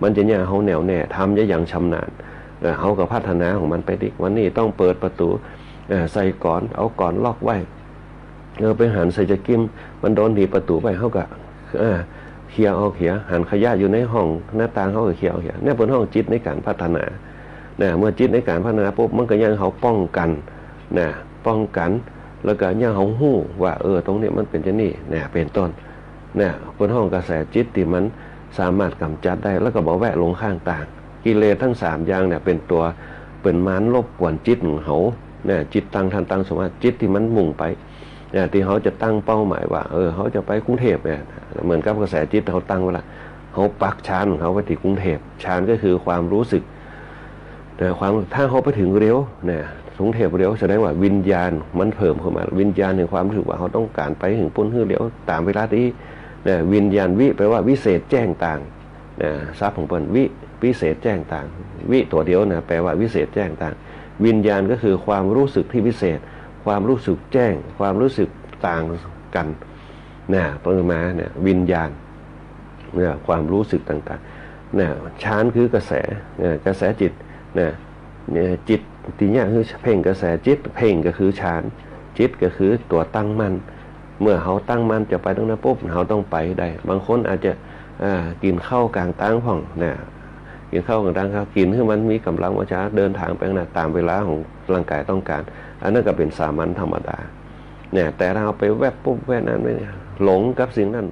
มันจะเยียะเฮาแน่วแน่ ทำจะอย่างชำนาญ เออ เฮาก็พัฒนาของมันไปดิ วันนี้ต้องเปิดประตู๋ เออ ใส่กลอน เอากลอนล็อกไว้ เออ ไปหันใส่จะกริ้ม มันโดนหนีบประตู๋ไป เฮาก็ เออ เคลียร์ออกเหีย หันขยะอยู่ในห้องหน้าต่าง เฮาก็เคลียร์ออกเหีย เนี่ย เปิ้นฮ้องจิตในก๋านพัฒนา นะ เมื่อจิตในก๋านพัฒนาปุ๊บ มันก็เยียะเฮาป้องกั๋น นะ ป้องกั๋น แล้วก็เยียะเฮาฮู้ว่า เออ ตรงนี้มันเป๋นจาอี้ นะ เป๋นต้น นะ เปิ้นฮ้องกระแสจิตตี้มันสามารถก๋ำจัดได้ แล้วก็บ่แวะลงข้างตาง กิเลสตึงสามอย่างเนี่ย เป๋นตั๋ว เป๋นมารรบกวนจิตของเฮา นะ จิตตัง ตันตังสมาธิ จิตตี้มันมุ่งไป เนี่ย ตี้เฮาจะตั้งเป้าหมายว่า เออ เฮาจะไปกรุงเทพฯ เนี่ย เหมือนกับกระแสจิตเฮาตั้งไว้ละ เฮาปักฌานของเฮาไว้ตี้กรุงเทพฯ ฌานก็คือความรู้สึก แต่ความ ถ้าเฮาไปเถิงเร็ว เนี่ย กรุงเทพฯเร็ว แสดงว่าวิญญาณมันเพิ่มขึ้นมา วิญญาณแห่งความรู้สึกว่าเฮาต้องก๋านไปเถิงปู๊นหื้อเร็ว ต๋ามเวลาตี้ เนี่ย วิญญาณ วิ แปลว่าวิเศษแจ้งต่าง นะ ศัพท์ของเปิ้น วิ วิเศษแจ้งต่าง วิตั๋วเดียวนะ แปลว่าวิเศษแจ้งต่าง วิญญาณก็คือความรู้สึกที่วิเศษ ความรู้สึกแจ้ง ความรู้สึกต่างกั๋น นะ เปิ้นมาเนี่ย วิญญาณ เนี่ย ความรู้สึกต่างๆ เนี่ย ฌานคือกระแส เนี่ย กระแสจิต เนี่ย เนี่ย จิตตี้เนี่ยคือเพ่งกระแสจิต เพ่งก็คือฌาน จิตก็คือตั๋วตั้งมั่น เมื่อเฮาตั้งมั่นจะไปตรงนั้นปุ๊บ เฮาต้องไปได้ บางคนอาจจะ อ่า กิ๋นข้าวก๋างตางพ่อง นะ กิ๋นข้าวก๋างตาง ข้าวกิ๋นหื้อมันมีก๋ำลังวังชา เดินตางไปข้างหน้า ต๋ามเวลาของร่างก๋ายต้องก๋าน อันนั้นก็เป๋นสามัญธรรมดา เนี่ย แต่ถ้าเฮาไปแวบปุ๊บแวบนั้น หลงกับสิ่งนั้น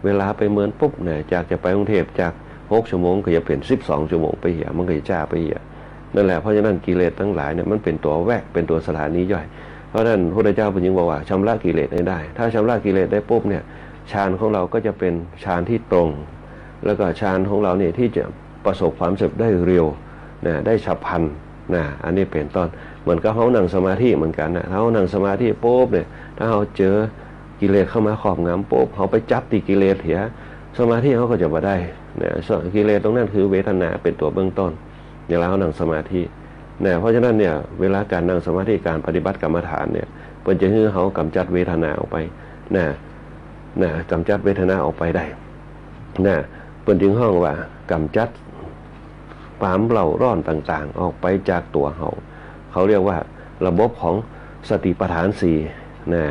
เวลาไปเมินปุ๊บเนี่ย จากจะไปกรุงเทพฯ จากหกชั่วโมงก็จะเป๋นสิบสองชั่วโมงไปเหีย มันก็จะจ๊าไปเหีย นั่นแหละ เพราะฉะนั้นกิเลสตังหลายเนี่ยมันเป๋นตั๋วแวะ เป๋นตั๋วสถานีย่อย เพราะฉะนั้นพระพุทธเจ้าเปิ้นจึงบอกว่าชำระกิเลสให้ได้ ถ้าชำระกิเลสได้ปุ๊บเนี่ย ฌานของเฮาก็จะเป๋นฌานที่ตรง แล้วก็ฌานของเฮาเนี่ยที่จะประสบความสำเร็จได้เร็ว นะ ได้ฉับพลัน นะ อันนี้เป๋นต้น เหมือนกับเฮานั่งสมาธิเหมือนกั๋นนะ ถ้าเฮานั่งสมาธิปุ๊บเนี่ย ถ้าเฮาเจอกิเลสเข้ามาครอบงำปุ๊บ เฮาไปจับตี้กิเลสเหีย สมาธิเฮาก็จะบ่ได้ นะ กิเลสตรงนั้นคือเวทนาเป๋นตั๋วเบื้องต้น เวลาเฮานั่งสมาธิ นะ เพราะฉะนั้นเนี่ย เวลาก๋านนั่งสมาธิ ก๋านปฏิบัติกรรมฐานเนี่ย เปิ้นจะหื้อเฮาก๋ำจัดเวทนาออกไป นะ นะ ก๋ำจัดเวทนาออกไปได้ นะ เปิ้นจึงฮ้องว่าก๋ำจัดความเร่าร้อนต่างๆ ออกไปจากตั๋วเฮา เขาเรียกว่าระบบของสติปัฏฐานสี่ นะ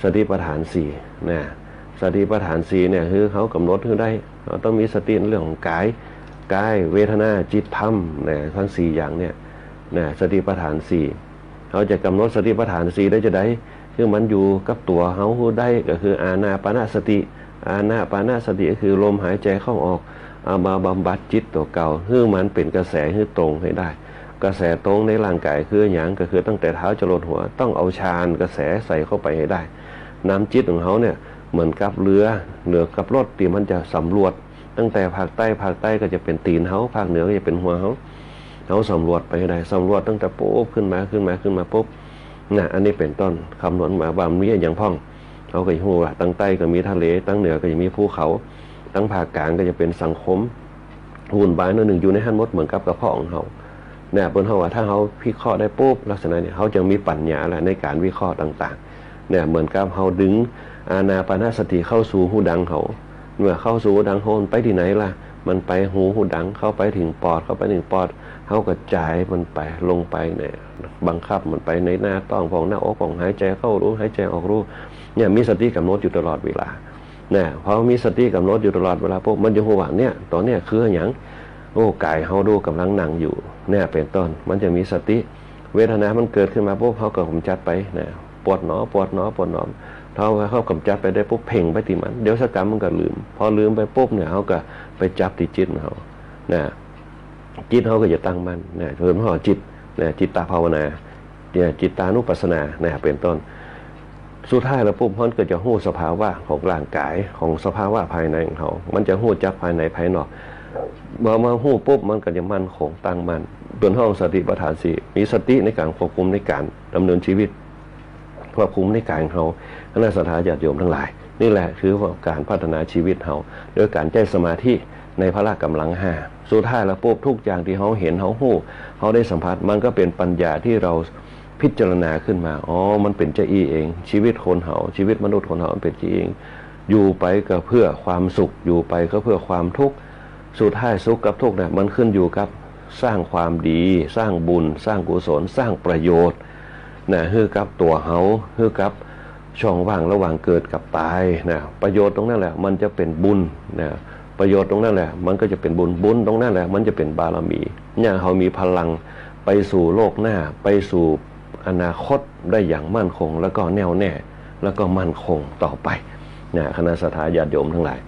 สติปัฏฐานสี่ นะ สติปัฏฐานสี่เนี่ย คือเฮากำหนดหื้อได้ เฮาต้องมีสติในเรื่องของก๋าย ก๋าย เวทนา จิต ธรรม นะ ตึงสี่อย่างเนี่ย นะ สติปัฏฐานสี่ เฮาจะกำหนดสติปัฏฐานสี่ได้จาใด คือมันอยู่กับตั๋วเฮาหื้อได้ ก็คืออานาปานสติ อานาปานสติก็คือลมหายใจ๋เข้าออก เอามาบำบัดจิตตั๋วเก่า หื้อมันเป๋นกระแสหื้อตรงให้ได้ กระแสตรงในร่างก๋ายคือหยัง ก็คือตั้งแต่เท้าจรดหัว ต้องเอาฌานกระแสใส่เข้าไปให้ได้ นำจิตของเฮาเนี่ย เหมือนกับเรือ เหมือนกับรถตี้มันจะสำรวจ ตั้งแต่ภาคใต้ ภาคใต้ก็จะเป๋นตี๋นเฮา ภาคเหนือก็จะเป๋นหัวเฮา เฮาสำรวจไปให้ได้ สำรวจตั้งแต่ปุ๊บขึ้นมา ขึ้นมา ขึ้นมาปุ๊บ นะ อันนี้เป๋นต้น กำหนดมาว่ามันมีอะหยังพ่อง เฮาก็จะฮู้ว่าตังใต้ก็มีทะเล ตังเหนือก็จะมีภูเขา ตังภาคก๋างก็จะเป๋นสังคม วุ่นวายหน้อยนึ่ง อยู่ในหั้นหมด เหมือนกับกระเพาะของเฮา เนี่ย เปิ้นฮ้องว่าถ้าเฮาพิเคราะห์ได้ปุ๊บ ลักษณะเนี่ย เฮาจะมีปัญญาแล้วในก๋านวิเคราะห์ต่างๆ เนี่ย เหมือนกับเฮาดึงอานาปานสติเข้าสู่ฮูดังเฮา เมื่อเข้าสู่ฮูดังเฮา มันไปตี้ไหนล่ะ มันไปฮูฮูดัง เข้าไปเถิงปอด เข้าไปเถิงปอด เฮากระจายมันไป ลงไปเนี่ย บังคับมันไปในหน้าต๊องพ่อง หน้าอกพ่อง หายใจ๋เข้าฮู หายใจ๋ออกฮู เนี่ย มีสติกำหนดอยู่ตลอดเวลา นะ พอมีสติกำหนดอยู่ตลอดเวลาปุ๊บ มันจะฮู้ว่าเนี่ย ต๋อนเนี้ยคืออะหยัง โอ้ ก๋ายเฮาดูก่ำลังนั่งอยู่ เนี่ย เป๋นต้น มันจะมีสติ เวทนามันเกิดขึ้นมาปุ๊บ เฮาก็ก๋ำจัดไป นะ ปวดหนอ ปวดหนอ ปวดหนอ เฮา เฮาก๋ำจัดไปได้ปุ๊บ เพ่งไปตี้มัน เดี๋ยวสักกำมันก็ลืม พอลืมไปปุ๊บเนี่ย เฮาก็ไปจับตี้จิตเฮา นะ จิตเฮาก็จะตั้งมั่น นะ เปิ้นฮ้องจิต นะ จิตตภาวนา เนี่ย จิตตานุปัสสนา นะ เป๋นต้น สุดท้ายแล้วปุ๊บ มันก็จะฮู้สภาวะของร่างก๋าย ของสภาวะภายในของเฮา มันจะฮู้จักภายในภายนอก เมื่อมาฮู้ปุ๊บ มันก็จะมั่นคงตั้งมั่น เปิ้นฮ้องสติปัฏฐานสี่ มีสติในก๋านควบคุมในก๋านดำเนินชีวิต ควบคุมในก๋ายของเฮา คณะศรัทธาญาติโยมตังหลาย นี่แหละคือว่าก๋านพัฒนาชีวิตเฮา โดยก๋านใจ๊สมาธิ ในพละก๋ำลังห้า สุดท้ายแล้วปุ๊บ ทุกอย่างตี้เฮาหัน เฮาฮู้ เฮาได้สัมผัส มันก็เป๋นปัญญาตี้เฮาพิจารณาขึ้นมา อ๋อ มันเป๋นจาอี้เอง ชีวิตคนเฮา ชีวิตมนุษย์คนเฮามันเป๋นจาอี้เอง อยู่ไปก็เพื่อความสุข อยู่ไปก็เพื่อความทุกข์ สุดท้ายสุขกับทุกข์เนี่ย มันขึ้นอยู่กับสร้างความดี สร้างบุญ สร้างกุศล สร้างประโยชน์ นะ หื้อกับตั๋วเฮา หื้อกับช่องว่างระหว่างเกิดกับต๋าย นะ ประโยชน์ตรงนั้นแหละ มันจะเป๋นบุญ นะ ประโยชน์ตรงนั้นแหละ มันก็จะเป๋นบุญ บุญตรงนั้นแหละ มันจะเป๋นบารมี เนี่ย เฮามีพลังไปสู่โลกหน้า ไปสู่อนาคตได้อย่างมั่นคง แล้วก็แน่วแน่ แล้วก็มั่นคงต่อไป นะ คณะศรัทธาญาติโยมทั้งหลาย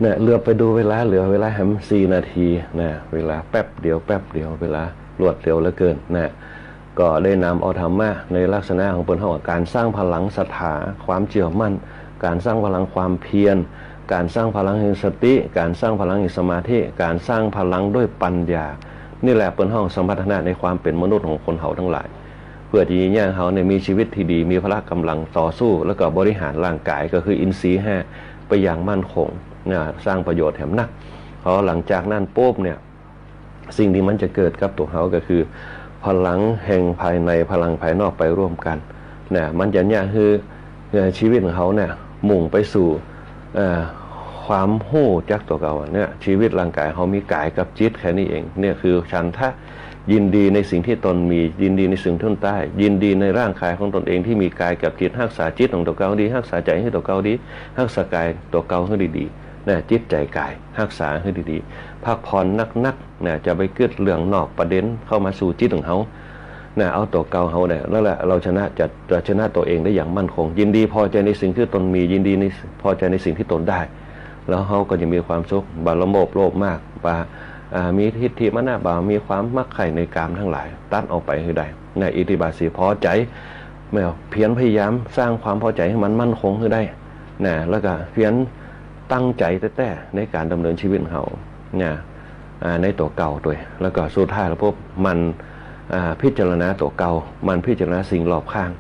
เนี่ย เหลือบไปดูเวลา เหลือเวลาแหมสี่นาที นะ เวลาแป๊บเดียว แป๊บเดียว เวลารวดเร็วเหลือเกิน นะ ก็ได้นำเอาธรรมะในลักษณะของเปิ้นฮ้องว่าก๋านสร้างพลังศรัทธา ความเจื้อมั่น ก๋านสร้างพลังความเพียร ก๋านสร้างพลังแห่งสติ ก๋านสร้างพลังแห่งสมาธิ ก๋านสร้างพลังด้วยปัญญา นี่แหละเปิ้นฮ้องสมรรถนะในความเป๋นมนุษย์ของคนเฮาทั้งหลาย เพื่อตี้จะเยียะเฮาเนี่ยมีชีวิตตี้ดี มีพละก๋ำลังต่อสู้ แล้วก็บริหารร่างก๋าย ก็คืออินทรีย์ห้า ไปอย่างมั่นคง นะ สร้างประโยชน์แหมนัก พอหลังจากนั้นปุ๊บเนี่ย สิ่งตี้มันจะเกิดกับตั๋วเฮาก็คือ พลังแห่งภายใน พลังภายนอกไปร่วมกั๋น นะ มันจะเยียะหื้อ เอ่อ ชีวิตของเฮาเนี่ย มุ่งไปสู่ เอ่อ ความฮู้จักตั๋วเก่า เนี่ย ชีวิตร่างก๋ายเฮามีก๋ายกับจิตแค่นี้เอง เนี่ยคือฉันทะ ยินดีในสิ่งตี้ตนมี ยินดีในสิ่งตี้ตนได้ ยินดีในร่างก๋ายของตนเองตี้มีก๋ายกับจิต ฮักษาจิตของตั๋วเก่าดี ฮักษาใจ๋หื้อตั๋วเก่าดี ฮักษาก๋ายตั๋วเก่าหื้อดีๆ นะ จิตใจ๋ก๋าย ฮักษาหื้อดีๆ พักผ่อนนักๆ นะ จะไปกึ๊ดเรื่องนอกประเด็นเข้ามาสู่จิตของเฮา นะ เอาตั๋วเก่าเฮาเนี่ย แล้วแหละ เฮาชนะ จะ จะชนะตั๋วเองได้อย่างมั่นคง ยินดีพอใจ๋ในสิ่งตี้ตนมี ยินดีใน พอใจ๋ในสิ่งตี้ตนได้ แล้วเฮาก็จะมีความสุข บ่โลภ โลภมาก บ่ อ่า มีทิฏฐิมานะ บ่มีความมักใค่ในกามทั้งหลาย ตัดออกไปหื้อได้ นะ อิทธิบาทสี่ พอใจ๋ แม่นเพียรพยายามสร้างความพอใจ๋หื้อมันมั่นคงหื้อได้ นะ แล้วก็เพียรตั้งใจ๋แต๊ๆ ในก๋านดำเนินชีวิตของเฮา นะ อ่า ในตั๋วเก่าตวย แล้วก็สุดท้ายแล้วปุ๊บ หมั่น อ่า พิจารณาตั๋วเก่า หมั่นพิจารณาสิ่งรอบข้าง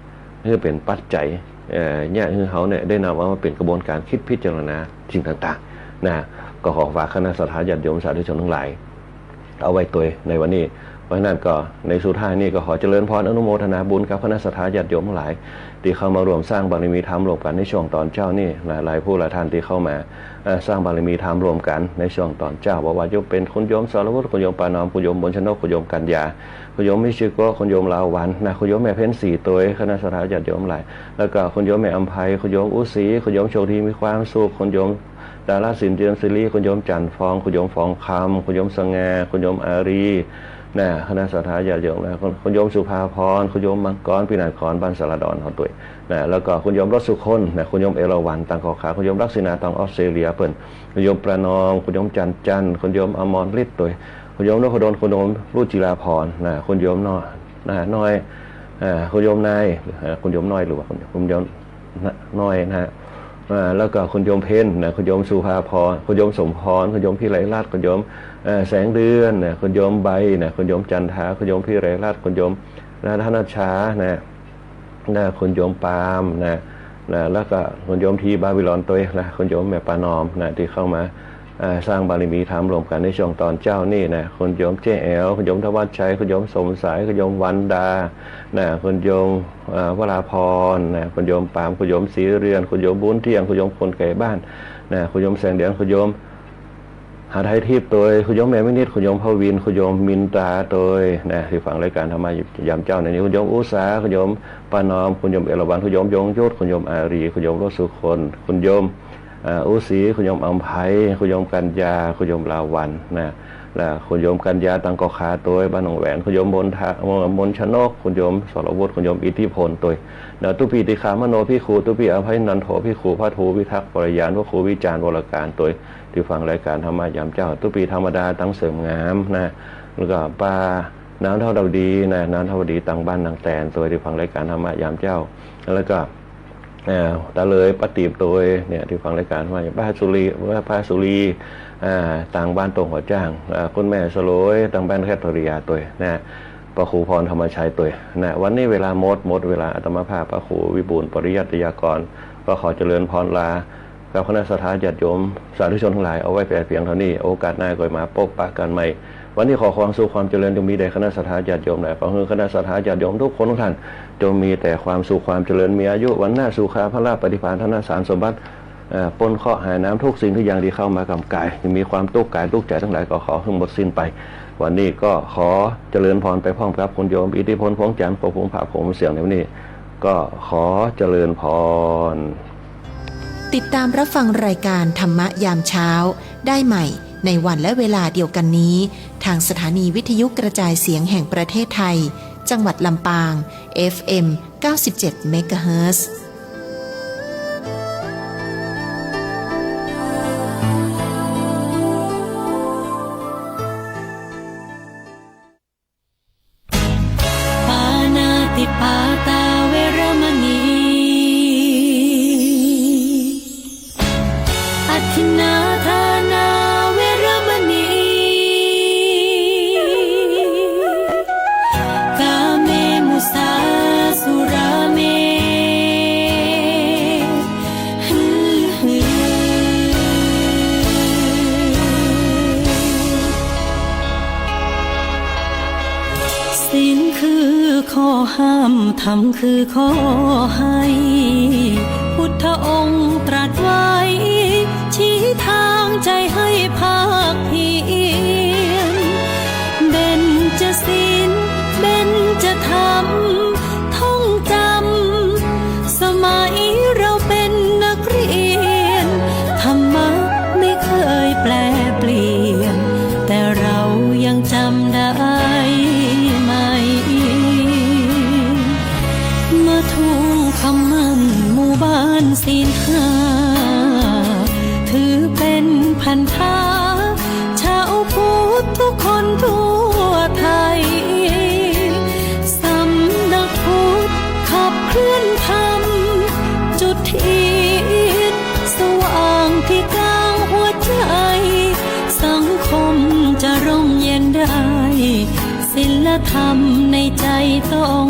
หื้อเป๋นปัจจัย เอ่อ เยียะหื้อเฮาเนี่ยได้นำเอามาเป๋นกระบวนก๋านกึ๊ดพิจารณาสิ่งต่างๆ นะ ก็ขอฝากคณะศรัทธาญาติโยมสาธุชนทั้งหลาย เอาไว้ตวยในวันนี้ เพราะฉะนั้นก็ในสุดท้ายนี้ก็ขอเจริญพรอนุโมทนาบุญกับคณะศรัทธาญาติโยมทั้งหลาย ตี้เข้ามาร่วมสร้างบารมีธรรมร่วมกั๋นในช่วงต๋อนเจ๊านี้ หลายๆ ผู้หลายต้านตี้เข้ามา เอ่อ สร้างบารมีธรรมร่วมกั๋นในช่วงต๋อนเจ๊า บ่ว่าจะเป๋นคุณโยมสรวุฒิ คุณโยมประนอม คุณโยมบุญชนก คุณโยมกัญญา คุณโยมมิชิโกะ คุณโยมลาวัณนะ คุณโยมแม่เพ็ญศรีตวย คณะศรัทธาญาติโยมหลาย แล้วก็คุณโยมแม่อำไพ คุณโยมอุศรี คุณโยมโชคดีมีความสุข คุณโยมดาราสินเจียมศิริ คุณโยมจันทร์ฟอง คุณโยมฟองคำ คุณโยมสง่า คุณโยมอารี นะ คณะศรัทธาญาติโยมนะ คุณ คุณโยมสุภาพร คุณโยมมังกร ปีนัดขอน บ้านสาระดอนเฮาตวย นะ แล้วก็คุณโยมรสสุคน นะ คุณโยมเอราวัณ ตางเกาะขา คุณโยมลักษิณา ตางออสเตรเลียเปิ้น คุณโยมประนอม คุณโยมจันทร์จันทร์ คุณโยมอมรฤทธิ์ตวย คุณโยมนพดล คุณโยมรุจิราพร นะ คุณโยมน้อย นะ น้อย อ่า คุณโยมนาย อ่า คุณโยมน้อยหรือว่าคุณ คุณโยมน้อยนะฮะ อ่า แล้วก็คุณโยมเพ็ญนะ คุณโยมสุภาพร คุณโยมสมพร คุณโยมพิไลรัตน์ คุณโยม เอ่อ แสงเดือนนะ คุณโยมใบนะ คุณโยมจันทา คุณโยมพิไลรัตน์ คุณโยมรัตนชานะ นะ คุณโยมปาล์มนะ นะ แล้วก็คุณโยมที่บาบิลอนตวยนะ คุณโยมแม่ประนอมนะ ตี้เข้ามา อ่า สร้างบารมีธรรมร่วมกั๋นในช่วงต๋อนเจ๊านี้นะ คุณโยมเจ๊แอ๋ว คุณโยมธวัชชัย คุณโยมสมสาย คุณโยมวันดา นะ คุณโยม อ่า วราพร นะ คุณโยมปาล์ม คุณโยมศรีเรือน คุณโยมบุญเที่ยง คุณโยมคนไกลบ้าน นะ คุณโยมแสงเดือน คุณโยม หาไทยทิพย์ตวย คุณโยมแม่วินิจ คุณโยมพวิน คุณโยมมินตราตวย นะ ตี้ฟังรายก๋านธรรมะยามเจ๊าในนี้ คุณโยมอุสา คุณโยมประนอม คุณโยมเอราวัณ คุณโยมยงยุทธ คุณโยมอารี คุณโยมรสสุคน คุณโยม อ่า อุศรี คุณโยมอำไพ คุณโยมกัญญา คุณโยมลาวัณ นะ และคุณโยมกัญญา ตางเกาะขาตวย บ้านหนองแหวน คุณโยมมนทะ มนชนก คุณโยมสรวุฒิ คุณโยมอิทธิพลตวย นะ ตุ๊ปีติขามโนภิกขุ ตุ๊ปีอภัยนันโทภิกขุ พระทูวิทักษ์ ปริยาน พระครูวิจารณ์ วรการตวย ตี้ฟังรายก๋านธรรมะยามเจ๊า ตุ๊ปีธรรมดา ตางเสริมงาม นะ แล้วก็ป้า นางเฒ่าดาวดีนะ นางเฒ่าดาวดี ตางบ้านนางแตนตวย ตี้ฟังรายก๋านธรรมะยามเจ๊า แล้วก็ เอ่อ ตาเหลย ป้าตี๋มตวย เนี่ย ตี้ฟังรายก๋านธรรมะ ป้าสุรี ป้าสุรี อ่า ตางบ้านตงหัวจ้าง อ่า คุณแม่สลวย ตางบ้านแคทเธอรียาตวย นะ ป้าครูพรธรรมชัยตวย นะ วันนี้เวลาหมด หมดเวลา อาตมาภาพ พระครูวิบูลย์ ปริยัติยากร ก็ขอเจริญพรลา กับคณะศรัทธาญาติโยมสาธุชนตังหลาย เอาไว้แค่เพียงเต้านี้ โอกาสหน้าก็มาปบปะกั๋นใหม่ วันนี้ขอความสุขความเจริญจงมีแด่คณะศรัทธาญาติโยมหลาย ขอหื้อคณะศรัทธาญาติโยมทุกคนทุกท่าน จงมีแต่ความสุขความเจริญ มีอายุ วรรณะ สุขะ พละ ปฏิภาณ ธนสารสมบัติ เอ่อ ป๊นเคราะห์หายน้ำ ทุกสิ่งทุกอย่างตี้เข้ามากำก๋าย มีความตุ๊กข์ก๋ายตุ๊กข์ใจ๋ตังหลายก็ขอหื้อหมดสิ้นไป วันนี้ก็ขอเจริญพรไปพร้อมกับคุณโยมอิทธิพล พวงจันทร์ ประภูมิภาค ผมเสียงในวันนี้ ก็ขอเจริญพร ติดตามรับฟังรายการธรรมะยามเช้าได้ใหม่ในวันและเวลาเดียวกันนี้ ทางสถานีวิทยุกระจายเสียงแห่งประเทศไทย จังหวัดลำปาง เอฟเอ็ม เก้าสิบเจ็ด เมกะเฮิรตซ์ ปาณาติปาตาเวระมณี อทินนาทานาเวระมณี กาเมมุสาสุราเม ศีลคือข้อห้าม ธรรมคือข้อให้ พุทธองค์ตรัสไว้ ชี้ทางใจให้ภาคเพียร เบญจศีล เบญจธรรม ท่องจำ สมัยเราเป็นนักเรียน ธรรมะไม่เคยแปรเปลี่ยน แต่เรายังจำได้ไหม มาทวงคำมั่นหมู่บ้านศีลห้า ถือเป็นพันธะ ชาวพุทธทุกคนทั่วไทย สำนักพุทธขับเคลื่อนธรรม จุดเทียนสว่างที่กลางหัวใจ สังคมจะร่มเย็นได้ ศีลธรรมในใจต้อง